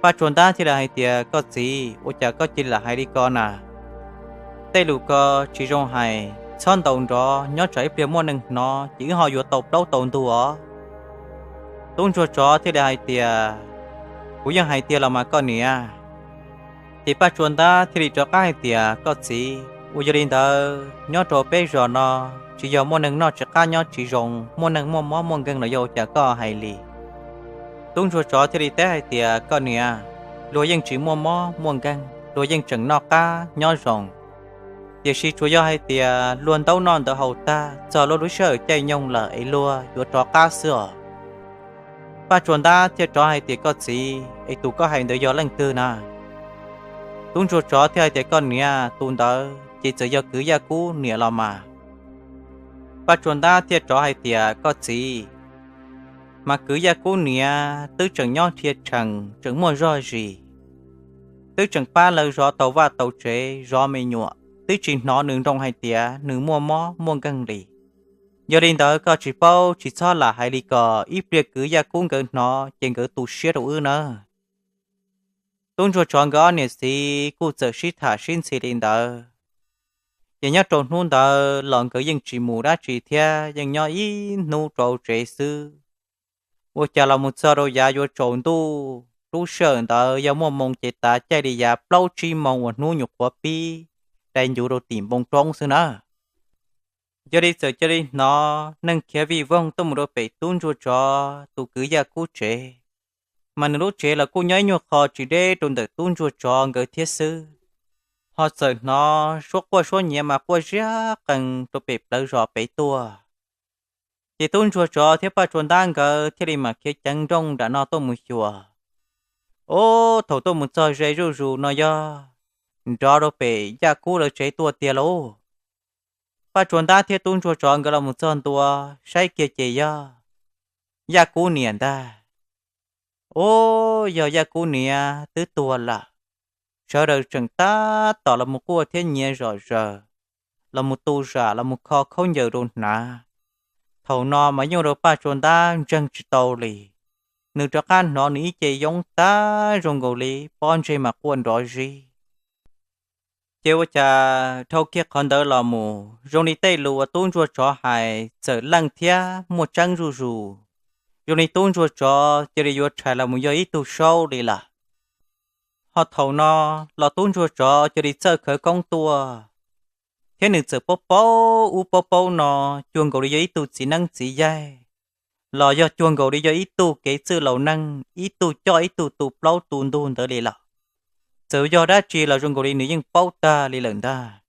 Paj Tsua Ntab thiaj li hais tias, Koj txiv, ua cas koj cia li lam hais li ko na? Tej lus ko tsis zoo hais, txhob ntaus nrov, nyob tsam ib pliag muaj neeg hnov ces wb ho yuav tau plaub tau ntug os. Tub ntsuag tsov thiaj li hais tias, Kuv yeej hais tiag los mas koj niam. Ces Paj Tsua Ntab thiaj li rov qab hais tias, Koj txiv, uas yog li ntawd nyob rau peb zos no tsis yog muaj neeg noj tsis qab nyob tsis zoo, muaj neeg muaj mob muaj nkeeg los yog ua cas koj hais li? Tub ntsuag tsov thiaj li teb hais tias, Koj niam, luag yeej tsis muaj mob muaj nkeeg, luag yeej tseem noj qab nyob zoo. Tiam sis tsuas yog hais tias luag ntaub noj ntawv haus tag txog luag lub sij hawm caij nyoog lawm es luag yuav rov qab xwb os. Paj Tsua Ntab thiaj rov hais tias, Koj txiv, es tus koj hais ntawd yog leej twg na? Tub ntsuag tsov thiaj hais tias, Koj niam, tus ntawd ces txawm yog kwv Yaj Kub niam los mas. Paj Tsuas Ntab thiaj rov hais tias, Koj txiv, mas kwv Yaj Kub niam twb tseem nyob rhia rhees, tseem muaj zog zis, twb tseem pab lawv zov tau vaj tau tsev, zov me nyuam, twb tsis hnov nws nroo hais tias nws muaj mob muaj nkeeg li. Yog li ntawd koj tsis paub tsis txhob lam hais li ko, ib pliag kwv Yaj Kub nkawd hnov ces nkawd tu siab rau wb nawb. Tub ntsuag tsov nkawd ob niam txiv kuj txawm sib tham sib ntxhi li ntawd, ces nyob rau hnub ntawd los nkawd yeej tsis mus dab tsi thiab, yeej nyob ib hnub rau tsev xwb. Ua cas los mus txog rau yav yuav tsaus ntuj, lub sij hawm ntawd yog muaj moo ces tav caij li yav plaub tsib moo uas hnub nyuam qhuav pib dai ncuv rau tim npoo roob xwb na. Yog li txawm cia li hnov neeg khiav vij voog tuaj mus rau pem tub ntsuag tsov tus kwv Yaj Kub tsev, mas nws lub tsev los kuj nyob ib nyuag qho tsis deb rau ntawm tub ntsuag tsov nkawd thiab xwb. Ho txawm hnov suab quaj suab nyiav mas quaj ziab qees rau pem plawv zos pem tuaj. Ces tub ntsuag tsov thiab Paj Tsuas Ntab nkawd thiaj li mam khiav ceev nrooj nram no tuaj mus xyuas. Ub, thaum tuaj mus txog ze zuj zus no yog nrov rau pem Yaj Kub lawv tsev tuaj tiag lauj. Paj Tsuas Ntab thiab tub ntsuag tsov nkawd los mus txog ntua, saib kiag ces yog Yaj Kub niam ntag. Ub, yog Yaj Kub niam twb tuag lawm. Sawv daws tseem tab tom los mus quaj thiab nyiav zom zaws, los mus tu zam, los mus kho khaub ncaws rau hnav. Thaum no mas yeej ua rau Paj Tsuas Ntab ntseeg tsis tau li. Nws rov qab hnov nws ib ce yoob tag zoo nkaus li pob ntseg mas quaj nrov zib. Ces ua cas dhau kiag qhov ntawd los mus zoo li tej lus uas tub ntsuag tsov hais txawm leej thiab muaj tseeb zuj zus, zoo li tub ntsuag tsov cia li yuav rhais los mus yog ib tug saub li lawm. Ho thaum no los tub ntsuag tsov cia li txawj khawv koob tuaj, thiab nws txawm paub paub ub paub paub no, cuag nkaus li yog ib tug txiv neeb txiv yaig, los yog cuag nkaus li yog ib tug kev txwj laus neeg, ib tug coj ib tug tu plaub tu ntug ntawd li lawm. Txawm yog dab tsi los zoo nkaus li nws yeej paub tag li lawm ntag.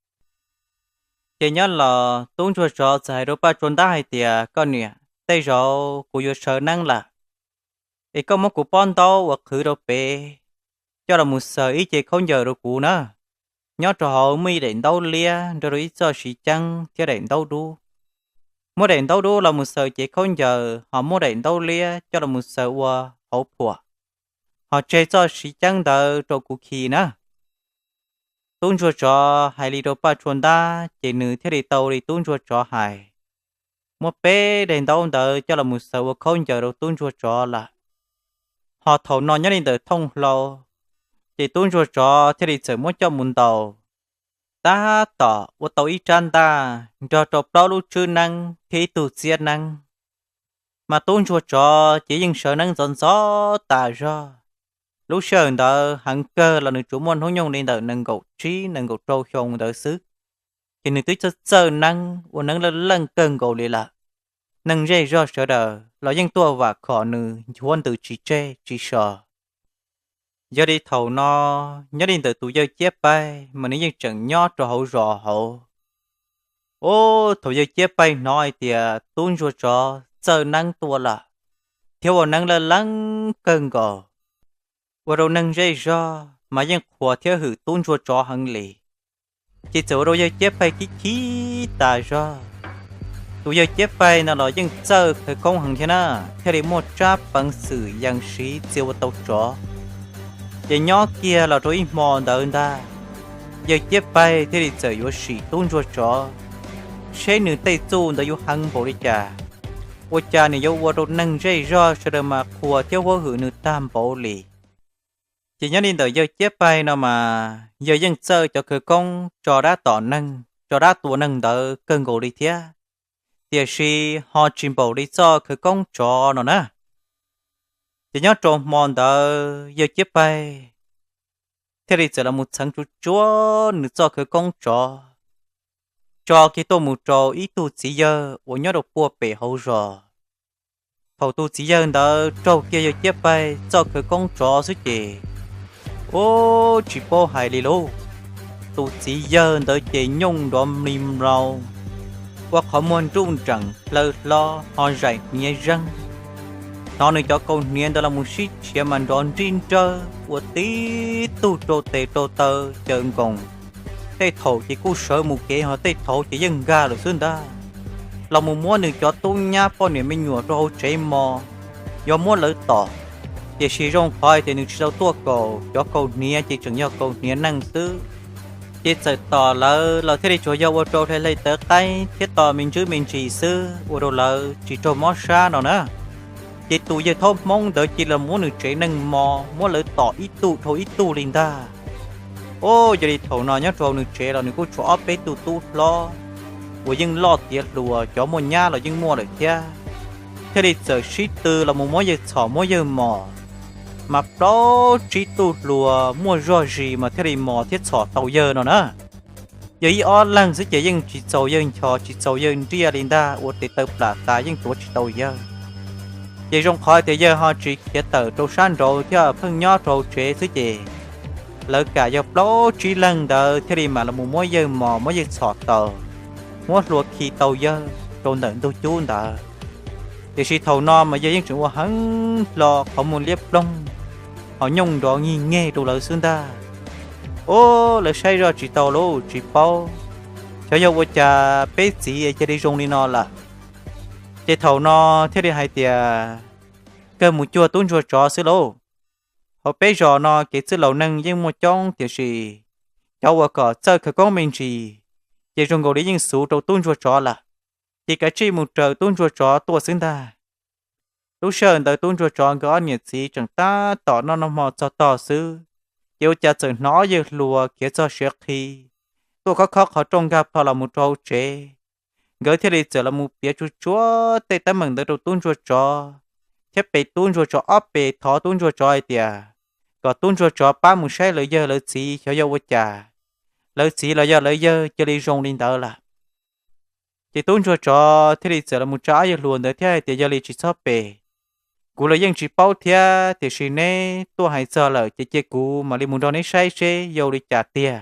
Ces nyob los tub ntsuag tsov txawm hais rau Paj Tsuas Ntab hais tias, Koj niam, tej zaum kuv yuav sawv neeb lawm, es koj muab kuv pob ntaub uas qhwv rau pem coj los mus xaws ib ce khaub ncaws rau kuv na. Nyob rau hauv muaj ib daim ntaub liab nrog rau ib txoj siv ceeb thiab daim ntaub dub. Muab daim ntaub dub los mus xaws cev khaub ncaws, ho muab daim ntaub liab coj los mus xaws ua hauv phuam, ho tseg txoj siv ceeb ntawd rau kuv khi na. Tub ntsuag tsov hais li rau Paj Tsuas Ntab ces nws thiaj li tau li tub ntsuag tsov hais, muab peb daim ntaub ntawd coj los mus xaws ua khaub ncaws rau tub ntsuag tsov lawm. Ho thaum no nyob li ntawm thooj hlau, ces tub ntsuag tsov thiaj li txawm muab coj mus ntaus, tab tom ua tau ib rab ntaj nrog rau plaub lub tswb neeb thiab ib tug txiab neeb. Mas tub ntsuag tsov ces yeej sawv neeb ntxov ntxov tas zog. Lub sij hawm ntawd heev kawg los nws tsuas muaj hnub nyoog li ntawm nees nkaum tsib nees nkaum rau xyoo ntawd xwb, ces nws twb txawj txawj neeb ua neeb leej leej kawg nkaus li lawm. Neeg zej zog sawv daws los yeej tuaj vam khom nws nchuav ntws tsis tseg tsis so. Yog li thaum no, nyob li ntawm tus yawg Ciab Paig mas nws yeej tseem nyob rau hauv zos hauv. Ub, thaum yawg Ciab Paig hnov hais tias tub ntsuag tsov txawj neeb tuaj lawm, thiab ua neeb leej leej kawg nkaus, ua rau neeg zej zog mas yeej qhuas thiab hwm tub ntsuag tsov heev li. Ces txawm ua rau yawg Ciab Paig chim chim tas zog. Tus yawg Ciab Paig no los yeej txawj khawv koob heev thiab na, thiaj li muaj tsab peev xwm yees siv txia ua tau tsov. Ces nyob kiag los rau ib hmo ntawd ntag, yawg Ciab Paig thiaj li txawm yuav sim tub ntsuag tsov, seb nws tej txuj ntawd yuav heev npaum li cas, ua cas nws yuav ua rau neeg zej zog sawv daws mas qhuas thiab huab hwm nws tag npaum li. Ces nyob li ntawm yawg Ciab Paig no mas yawg yeej txawj cov khawv koob tso dab tom neeg, tso dab tua neeg ntawd kawg nkaus li thiab, tiam sis ho tsis npaum li txoj khawv koob tsov no na. Ces nyob rau hmo ntawd yawg Ciab Paig thiaj li txawm los mus txheev tsuag tsuag nws txoj khawv koob tsov, tso kiag tuaj mus rau ib tug txiv yawg uas nyob rau puag pem hauv zos. Thaum tus txiv yawg ntawd raug kiag yawg Ciab Paig txoj khawv koob tsov xwb ces, ub, tsis paub hais li lauj, tus txiv yawg ntawd ces nyooj nrov mli mlou, ua qhov muag nruj nreem hlaw hlo ho zaim hniav zeeg. Hnov nws cov kaus hniav ntawd los mus sib tshiav mas nrov nrij nrawg ua tib tug rau tes rau taw caws nkoos. tej thaum ces kuj sawv mus kev, ho tej thaum ces yeej nkag lawm xwb ntag. Los mus muab nws cov tub nyab poj niam me nyuam rau hauv tsev mos, yuav muab lawv tom. Tiam sis zoo qhov hais tias nws tsis tau tuaj kaum, cov kaus hniav ces tseem yog kaus hniav neeg xwb. Ces txawm tom lawv los thiaj li tsuas yog ua rau hlais hlais tawv qaib thiab to me ntsis me ntsis xwb, ua rau lawv tsis raug mob sab no na. Ces tus yawg thaub hmoob ntawd cia li los muab nws tsev neeg mos, muab lawv tom ib tug dhau ib tug li ntag. Os, yog li thaum no nyob rau hauv nws tsev los nws kuj tshuav ob peb tug tub hlob uas yeej loj tiav hluas, cov muaj nyab los yeej muaj lawm thiab. Thiaj li txawm sib tw los mus muab yawg txhom muab yawg mos, mas plaub tsib tug hluas muaj zog zis mas thiaj li mos thiab txhom tau yawg no na. Yog ib ob leeg xwb ces yeej tsis txaus yawg nchos tsis txaus yawg nriaj li ntag, ua tes taw plam tas yeej tuav tsis tau yawg. Ces zoo qhov tias yawg ho tsis khiav tawm rau sab nraud thiab, pheej nyob rau hauv tsev xwb ces lawv kam yog plaub tsib leeg ntawd thiaj li mam los mus muab yawg mos muab yawg txhom tau, muab hlua khi tau yawg rau ntawm ntug cub ntawd. Tiam sis thaum no mas yawg yeej tseem ua heev hlo, qhov muag liab ploog, ho nyooj nrov nkig nkeg rau lawv xwb ntag. Os, lawv saib zoj tsis tau lauj, tsis paub, xyov yog ua cas peb txiv cia li zoo li no lawm. Ces thaum no thiaj li hais tias, kawg mus cuag tub ntsuag tsov xwb lauj. Hauv peb zos no kev txwj laus neeg yeej muaj coob tiam sis cov uas kom txawj khawv koob me ntsis ces zoo nkaus li yeej xub rau tub ntsuag tsov lawm. Ces kav tsij mus raws tub ntsuag tsov tuaj xwb ntag. Lub sij hawm ntawd tub ntsuag tsov nkawd ob niam txiv tseem tab tom noj noj hmo txog tog xwb, ces ua cas txawm hnov ob yawg hluas khiav txog siav qhi tuaj khob khob qhov rooj nkag plho los mus rau hauv tsev. Nkawd thiaj li txawm los mus piav tsuag tsuag tej teeb meem ntawd rau tub ntsuag tsov, thiab pe tub ntsuag tsov ob pe, thov tub ntsuag tsov hais tias kom tub ntsuag tsov pab mus saib lawv yawg lawv txiv xyov yog ua cas lawv txiv los yog lawv yawg cia li zoo li ntawd lawm. Ces tub ntsuag tsov thiaj li txawm los mus tsa ob yawg hluas ntawd thiab hais tias, yog li tsis txhob pe, kuv los yeej tsis paub thiab, tiam sis neb tuaj hais txog lawm ces cia kuv mam li mus nrog neb saib seb yog ua li cas tiag.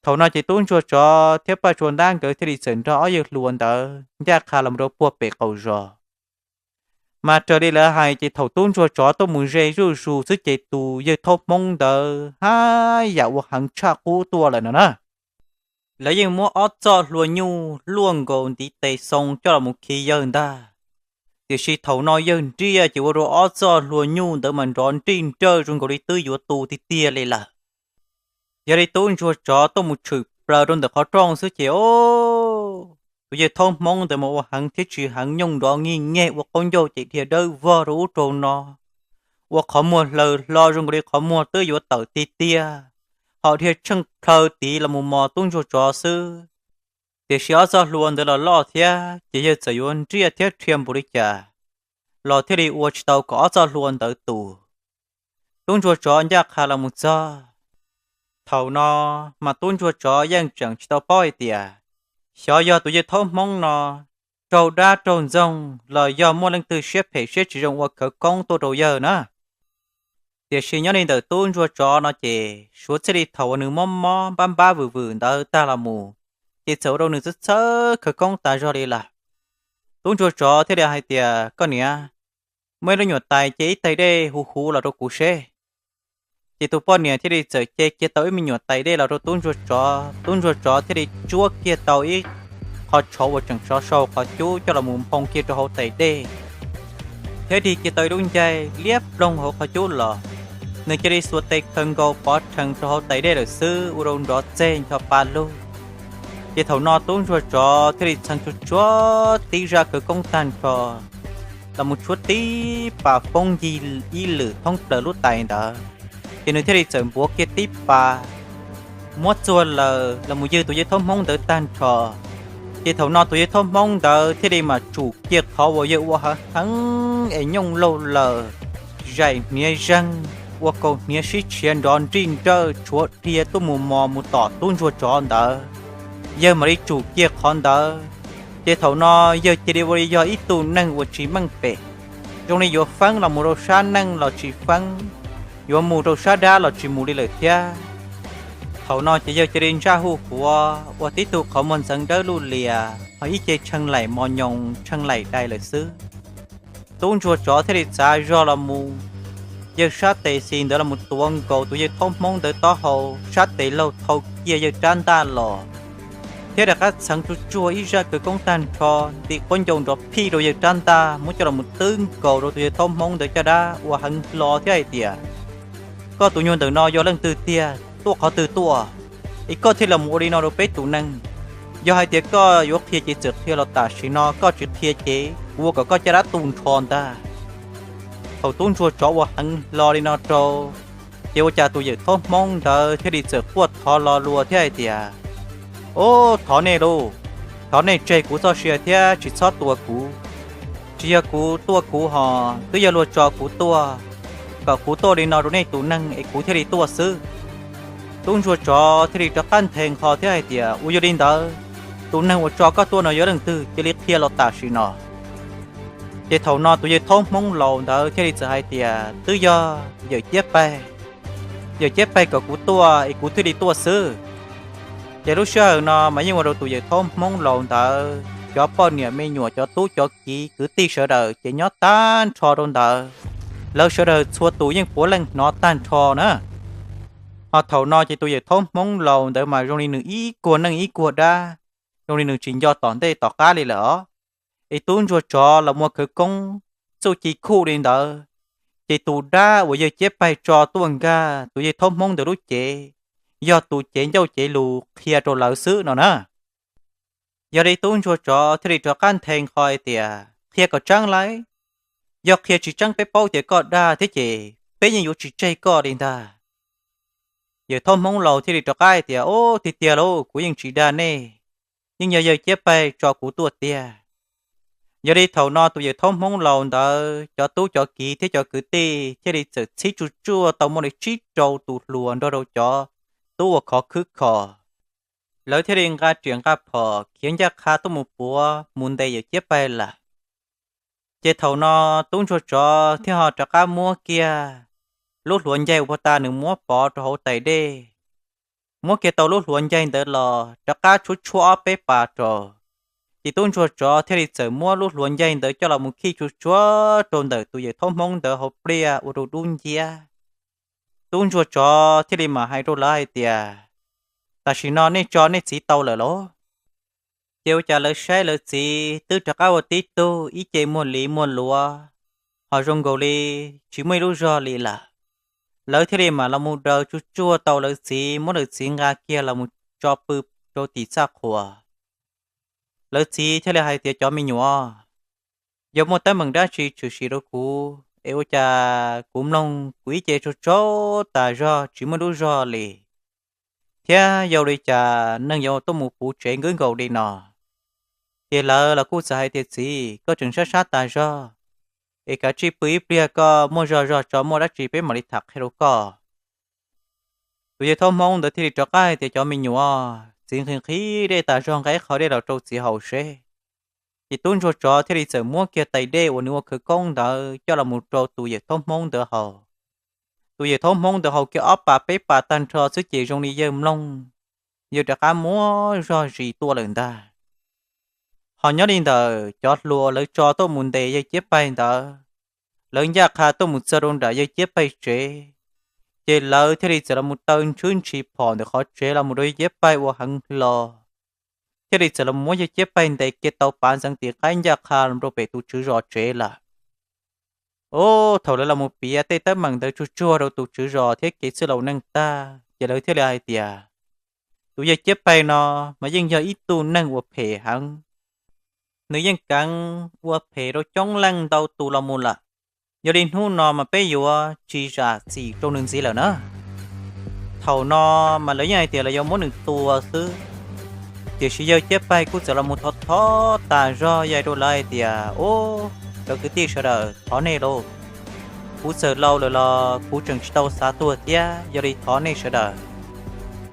Thaum no ces tub ntsuag tsov thiab Paj Tsua Ntab nkawd thiaj li txawm nrog ob yawg hluas ntawd ncaj qha los rau puag pem qaum zos. Mas raws li lawv hais ces thaum tub ntsuag tsov tuaj mus ze zuj zus xwb ces tus yawg thaub hmoob ntawd haj yam ua heev tshaj qub tuaj lawm no na. Lawv yeej muab ob txoj hlua nyuj luaj nkaus ntiv tes xoo coj los mus khi yawg ntag. Tiam sis thaum no yawg nriaj ces ua rau ob txoj hlua nyuj ntawd mas nrov nrij nrawj zoo nkaus li twb yuav tu tiag tiag li lawm. Yog li tub ntsuag tsov tuaj mus tshwm plaws rau ntawm qhov rooj xwb ces, o, tus yawg thaub hmoob ntawd mas ua heev thiab tsis heev, nyooj nrov nkig nkeg ua qaub ncaug ces dhia dawb vog rau ub rau no, ua qhov muag hlaws hlo zoo nkaus li qhov muag twb yuav tawm tiag tiag, ho dhia tsheej plhaw tid los mus mos tub ntsuag tsov xwb. Tiam sis ob txoj hlua ntawd los loj thiab ces yawg txawm yuav nriaj thiab rhia npaum li cas los thiaj li ua tsis tau kom ob txoj hlua ntawd tu. Tub ntsuag tsov ncaj qha los mus txog. Thaum no mas tub ntsuag tsov yeej tseem tsis tau paub hais tias xyov yog tus yawg thaub hmoob no raug dab raug ntxoog los yog muaj leej twg siab phem siab tsis zoo ua khawv koob tuaj rau yawg na. Tiam sis nyob li ntawm tub ntsuag tsov no ces suav txij li thaum uas nws mob mob npab npab vwm vwm ntawd tag los mus, ces txawm ua rau nws txhawj txhawj khawv koob tas zog li lawm. Tub ntsuag tsov thiaj li hais tias, koj niam, muaj ib lub nyuam tais cia ib tais dej huv huv los rau kuv seb. Ces tus poj niam thiaj li txawm ce kiag tau ib me nyuam tais dej los rau tub ntsuag tsov, tub ntsuag tsov thiaj li tsuab kiag tau ib qho tshauv uas tseem sov sau qhov cub coj los mus nphoo kiag rau hauv tais dej, thiab dig kiag tau ib lub ncaig liab ploog hauv qhov cub los. Nws cia li xuas tes khaws nkaus pov rhees rau hauv tais dej lawm xwb, ua rau nrov txeg ncho pa lug. Ces thaum no tub ntsuag tsov thiaj li txheev tsuag tsuag tib zaj khawv koob tag nrho los mus tshuab tib pas foob ncig ib lwm thoob plaws lub tais ntawd, ces nws thiaj li txawm npuav kiag tib pas muab txuag lawm los mus ywg tus yawg thaub hmoob ntawd tag nrho. Ces thaum no tus yawg thaub hmoob ntawd thiaj li mam tsum kiag qhov uas yawg ua heev heev es nyooj laug lawm, zaim hniav zeeg, ua kaus hniav sib tshiav nrov nrij nrawj tshuav dhia tuaj mus mos mus tom tub ntsuag tsov ntawd. Yawg mam li tsum kiag qhov ntawd. Ces thaum no yawg cia li ua li yog ib tug neeg uas tsis meej pem, zoo li yuav feeb los mus rau sab neej los tsis feeb, yuav mus rau sab dab los tsis mus li lawm thiab. Thaum no ces yawg cia li ntsaj huj huav ua tib tug qhov muag ntxeev dawb luj lias, ho ib ce tshee laim mos nyoos tshee laim dais lawm xwb. Tub ntsuag tsov thiaj li txav zog los mus yawg sab tes xis ntawd los mus tuav nkaus tus yawg thaub hmoob ntawd taub hau sab tes laug thau kiag yawg rab ntaj los, thiab rov qab txheev tsuj tsuag ib zaj khawv koob tag nrho, ntim quab ncau nrov phij rau yawg rab ntaj muab coj los mus twb nkaus rau tus yawg thaub hmoob ntawd caj dab ua heev hlo thiab hais tias, koj tus nyuag ntawm no yog leej twg tiag, tuaj qhov twg tuaj, es koj thiaj los ua li no rau peb tus neeg? Yog hais tias koj yuav qhia ces txawm qhia los tam sim no, koj tsis qhia ces kuv ua kom koj caj dab tu nrho ntag. Thaum tub ntsuag tsov ua heev hlo li no rau, ces ua cas tus yawm thaub hmoob ntawd thiaj li txawm quaj thov lo lus thiab hais tias, Ob, thov nej lauj, thov nej tseg kuv txoj sia thiab tsis txhob tua kuv. Tsis yog kuv tuaj kuv hos, twb yog luag tso kuv tuaj, kom kuv tuaj li no rau nej tus neeg es kuv thiaj li tuaj xwb. Tub ntsuag tsov thiaj li rov qab nthe nqho thiab hais tias, Ua yog li ntawd, tus neeg uas tso koj tuaj no yog leej twg, cia li qhia los tam sim no. Ces thaum no tus yawg thaub hmoob laus ntawd thiaj li txawm hais tias, Twb yog yawm ciab paig, yawm ciab paig kom kuv tuaj es kuv thiaj li tuaj xwb. Ces lub sij hawm no mas yeej ua rau tus yawm thaub hmoob laus ntawd cov poj niam me nyuam, cov tub cov kiv kwv tij sawv daws ces nyob tag nrho rau ntawd, lawv sawv daws txhua tus yeej puav leej hnov tag nrho na. Ho thaum no ces tus yawm thaub hmoob laus ntawd mas zoo li nws ib kuag neej ib kuag dab, zoo li nws tsis nco tom ntej tom qab li lawm os. Es tub ntsuag tsov los muaj khawv koob txuj ci khuj li ntawd, ces tus dab uas yawg ciab paig tso tuaj nkag tus yawg thaub hmoob ntawd lub cev, yog tus cev ncauj cev lus qhia rau lawv xwb no na. Yog li tub ntsuag tsov thiaj li rov qab nthe nqho hais tias, Qhia kom tseeb lauj, yog qhia tsis tseeb peb paub tias koj dag thiab ces peb yeej yuav tsis tseg koj li ntag. Yawm thaub hmoob laus thiaj li rov qab hais tias, Ob, tiag tiag lauj, kuv yeej tsis dag nej, yeej yog yawg ciab paig tso kuv tuaj tiag. Yog li thaum no tus yawm thaub hmoob laus ntawd cov tub cov kiv thiab cov kwv tij thiaj li txawm txhib tsuj tsuaj tau muaj li tsib rau tus hluas nrog rau cov tub uas khov khwb kho. Lawv thiaj li nqa riam nqa phom khiav ncaj qha tuaj mus puav mus ntes yawm ciab paig lawm. Ces thaum no tub ntsuag tsov thiaj ho rov qab muab kiag lub hluav ncaig uas puag ta nws muab pov rau hauv tais dej, muab kiag tau lub hluav ncaig ntawd los rov qab tshuab tshuab ob peb pas rau. Ces tub ntsuag tsov thiaj li txawm muab lub hluav ncaig ntawd coj los mus khij tsuj tsuag rau ntawm tus yawm thaub hmoob ntawd hauv pliaj ua rau dub nciab. Tub ntsuag tsov thiaj li mam hais rau lawv hais tias, Tam sim no nej tso nej txiv tau lawm lauj? Ces ua cas lawv saib lawv txiv twb rov qab ua tib tug ib ce muag li muag luav, ho zoo nkaus li tsis muaj ib lub zog li lawm. Lawv thiaj li mam los mus daws tsuj tsuag tau lawv txiv, muab lawv txiv nqa kiag los mus tso pw rau tim txaj qhua. Lawv txiv thiaj li hais tias, Cov me nyuam, yog muaj teeb meem dab tsi tshwm sim rau kuv es ua cas kuv mloog kuv ib ce tsaug tsaug tas zog tsis muaj lub zog li, thiab yog ua li cas neeg yuav tuaj mus puv tsev nkwb nkaus li no? Ces lawv los kuj txawm hais tias, Txiv, koj tseem sab sab tas zog, es kav tsij pw ib pliag, koj muaj zog zog tso muaj dab tsi peb mam li tham qhia rau koj. Tus yawg thaub hmoob ntawd thiaj li rov qab hais tias, Cov me nyuam, txiv nqhis nqhis dej tas zog, nqa ib qho dej los rau txiv haus seb. Ces tub ntsuag tsov thiaj li txawm muab kiag tais dej uas nws ua khawv koob ntawd coj los mus rau tus yawm thaub hmoob ntawd haus. Tus yawm thaub hmoob ntawd haus kiag ob pas peb pas tag nrho xwb ces zoo li yawg mloog, yawg rov qab muaj zog zis tuaj lawm ntag. Ho nyob li ntawm cov hluas lawv tso tuaj mus ntes yawg ciab paig ntawd, lawv ncaj qha tuaj mus txog rau nram yawg ciab paig tsev, ces lawv thiaj li txawm los mus taw ntshwb ntshis phom ntawm qhov tsev los mus rau yawg ciab paig ua heev hlo, thiaj li txawm los muab yawg ciab paig ntes kiag tau pav ntxeev tim qaib ncaj qha los rau pem tus tswv zos tsev lawm. Ub, thaum lawv los mus piav tej teeb meem ntawd tsuag tsuag rau tus tswv zos thiab kev txwj laus neej tag, ces lawv thiaj li hais tias, Tus yawg ciab paig no mas yeej yog ib tug neeg uas phem heev, nws yeej keev ua phem rau coob leej ntau tus los mus lawm. Yog li hnub no mas peb yuav tsis zam txim rau nws ntxiv lawm na. Thaum no mas lawv yeej hais tias lawv yuav muab nws tua xwb, tiam sis yawg ciab paig kuj txawm los mus thov thov tas zog, yog hais rau lawv hais tias, Ub, cov kwv tij sawv daws, thov nej lauj, kuv txawm laus lawm los kuv tseem tsis tau xav tuag thiab, yog li thov nej sawv daws,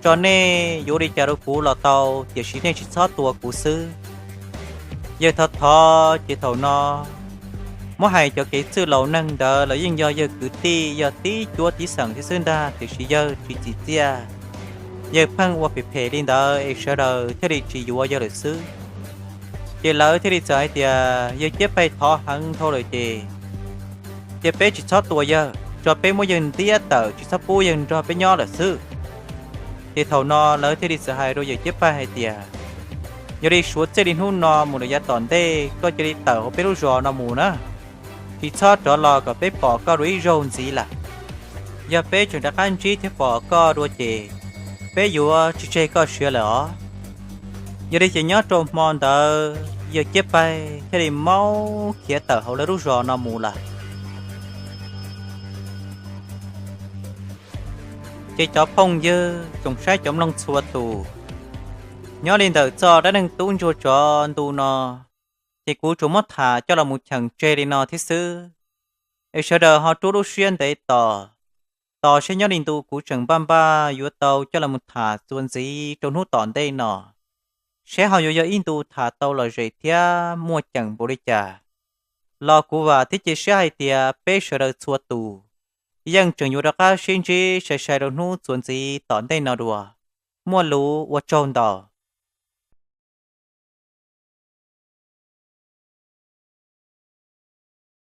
tso nej yuav ua li cas rau kuv los tau, tiam sis nej tsis txhob tua kuv xwb. Yawg thov thov ces thaum no muab hais cov kev txwj laus neeg ntawd los yeej yog yawg kwv tij, yog tib cuab tib xeem thiab xwb ntag, tiam sis yawg tsis txim txiaj, yawg pheej ua phem phem li ntawd es sawv daws thiaj li tsis yuav yawg lawm xwb. Ces lawv thiaj li txawm hais tias, Yawg ciab paig thov heev dhau lawm ces cia peb tsis txhob tua yawg, tso peb muab yawg ntiab tawm tsis txhob pub yawg nrog peb nyob lawm xwb. Ces thaum no lawv thiaj li txawm hais rau yawm Ciab Pais hais tias, yog li suav txij li hnub no mus rau yav tom ntej koj cia li tawm hauv peb lub zos no mus na, tsis txhob rov los kom peb pom koj dua ib zaug ntxiv lawm. Yog peb tseem rov qab ntsib thiab pom koj dua ces peb yuav tsis tseg koj siav lawm os. Yog li ces nyob rau hmo ntawd yawg Ciab Pais thiaj li maub khiav tawm hauv lawv lub zos no mus lawm. Ces cov phooj ywg tsoom saib cov mloog txhua tus, nyob li ntawm txoj dab neeg tub ntsuag tsov ntu no, ces kuv tsuas muab tham coj los mus cheem tseg li no thiab xwb. Es sawv daws ho rub lub siab ntev tos, tos seb nyob li ntu kuv tseem npaj npaj yuav tau coj los mus tham txuas ntxiv rau hnub tom ntej no, seb ho yuav yog ib ntu tham tau lom zem thiab muaj ceem npaum li cas. Los kuv vam thiab cia siab hais tias peb sawv daws txhua tus yeej tseem yuav rov qab sib ntsib sai sai rau hnub txuas ntxiv tom ntej no dua. Muaj lus ua tsaug ntau.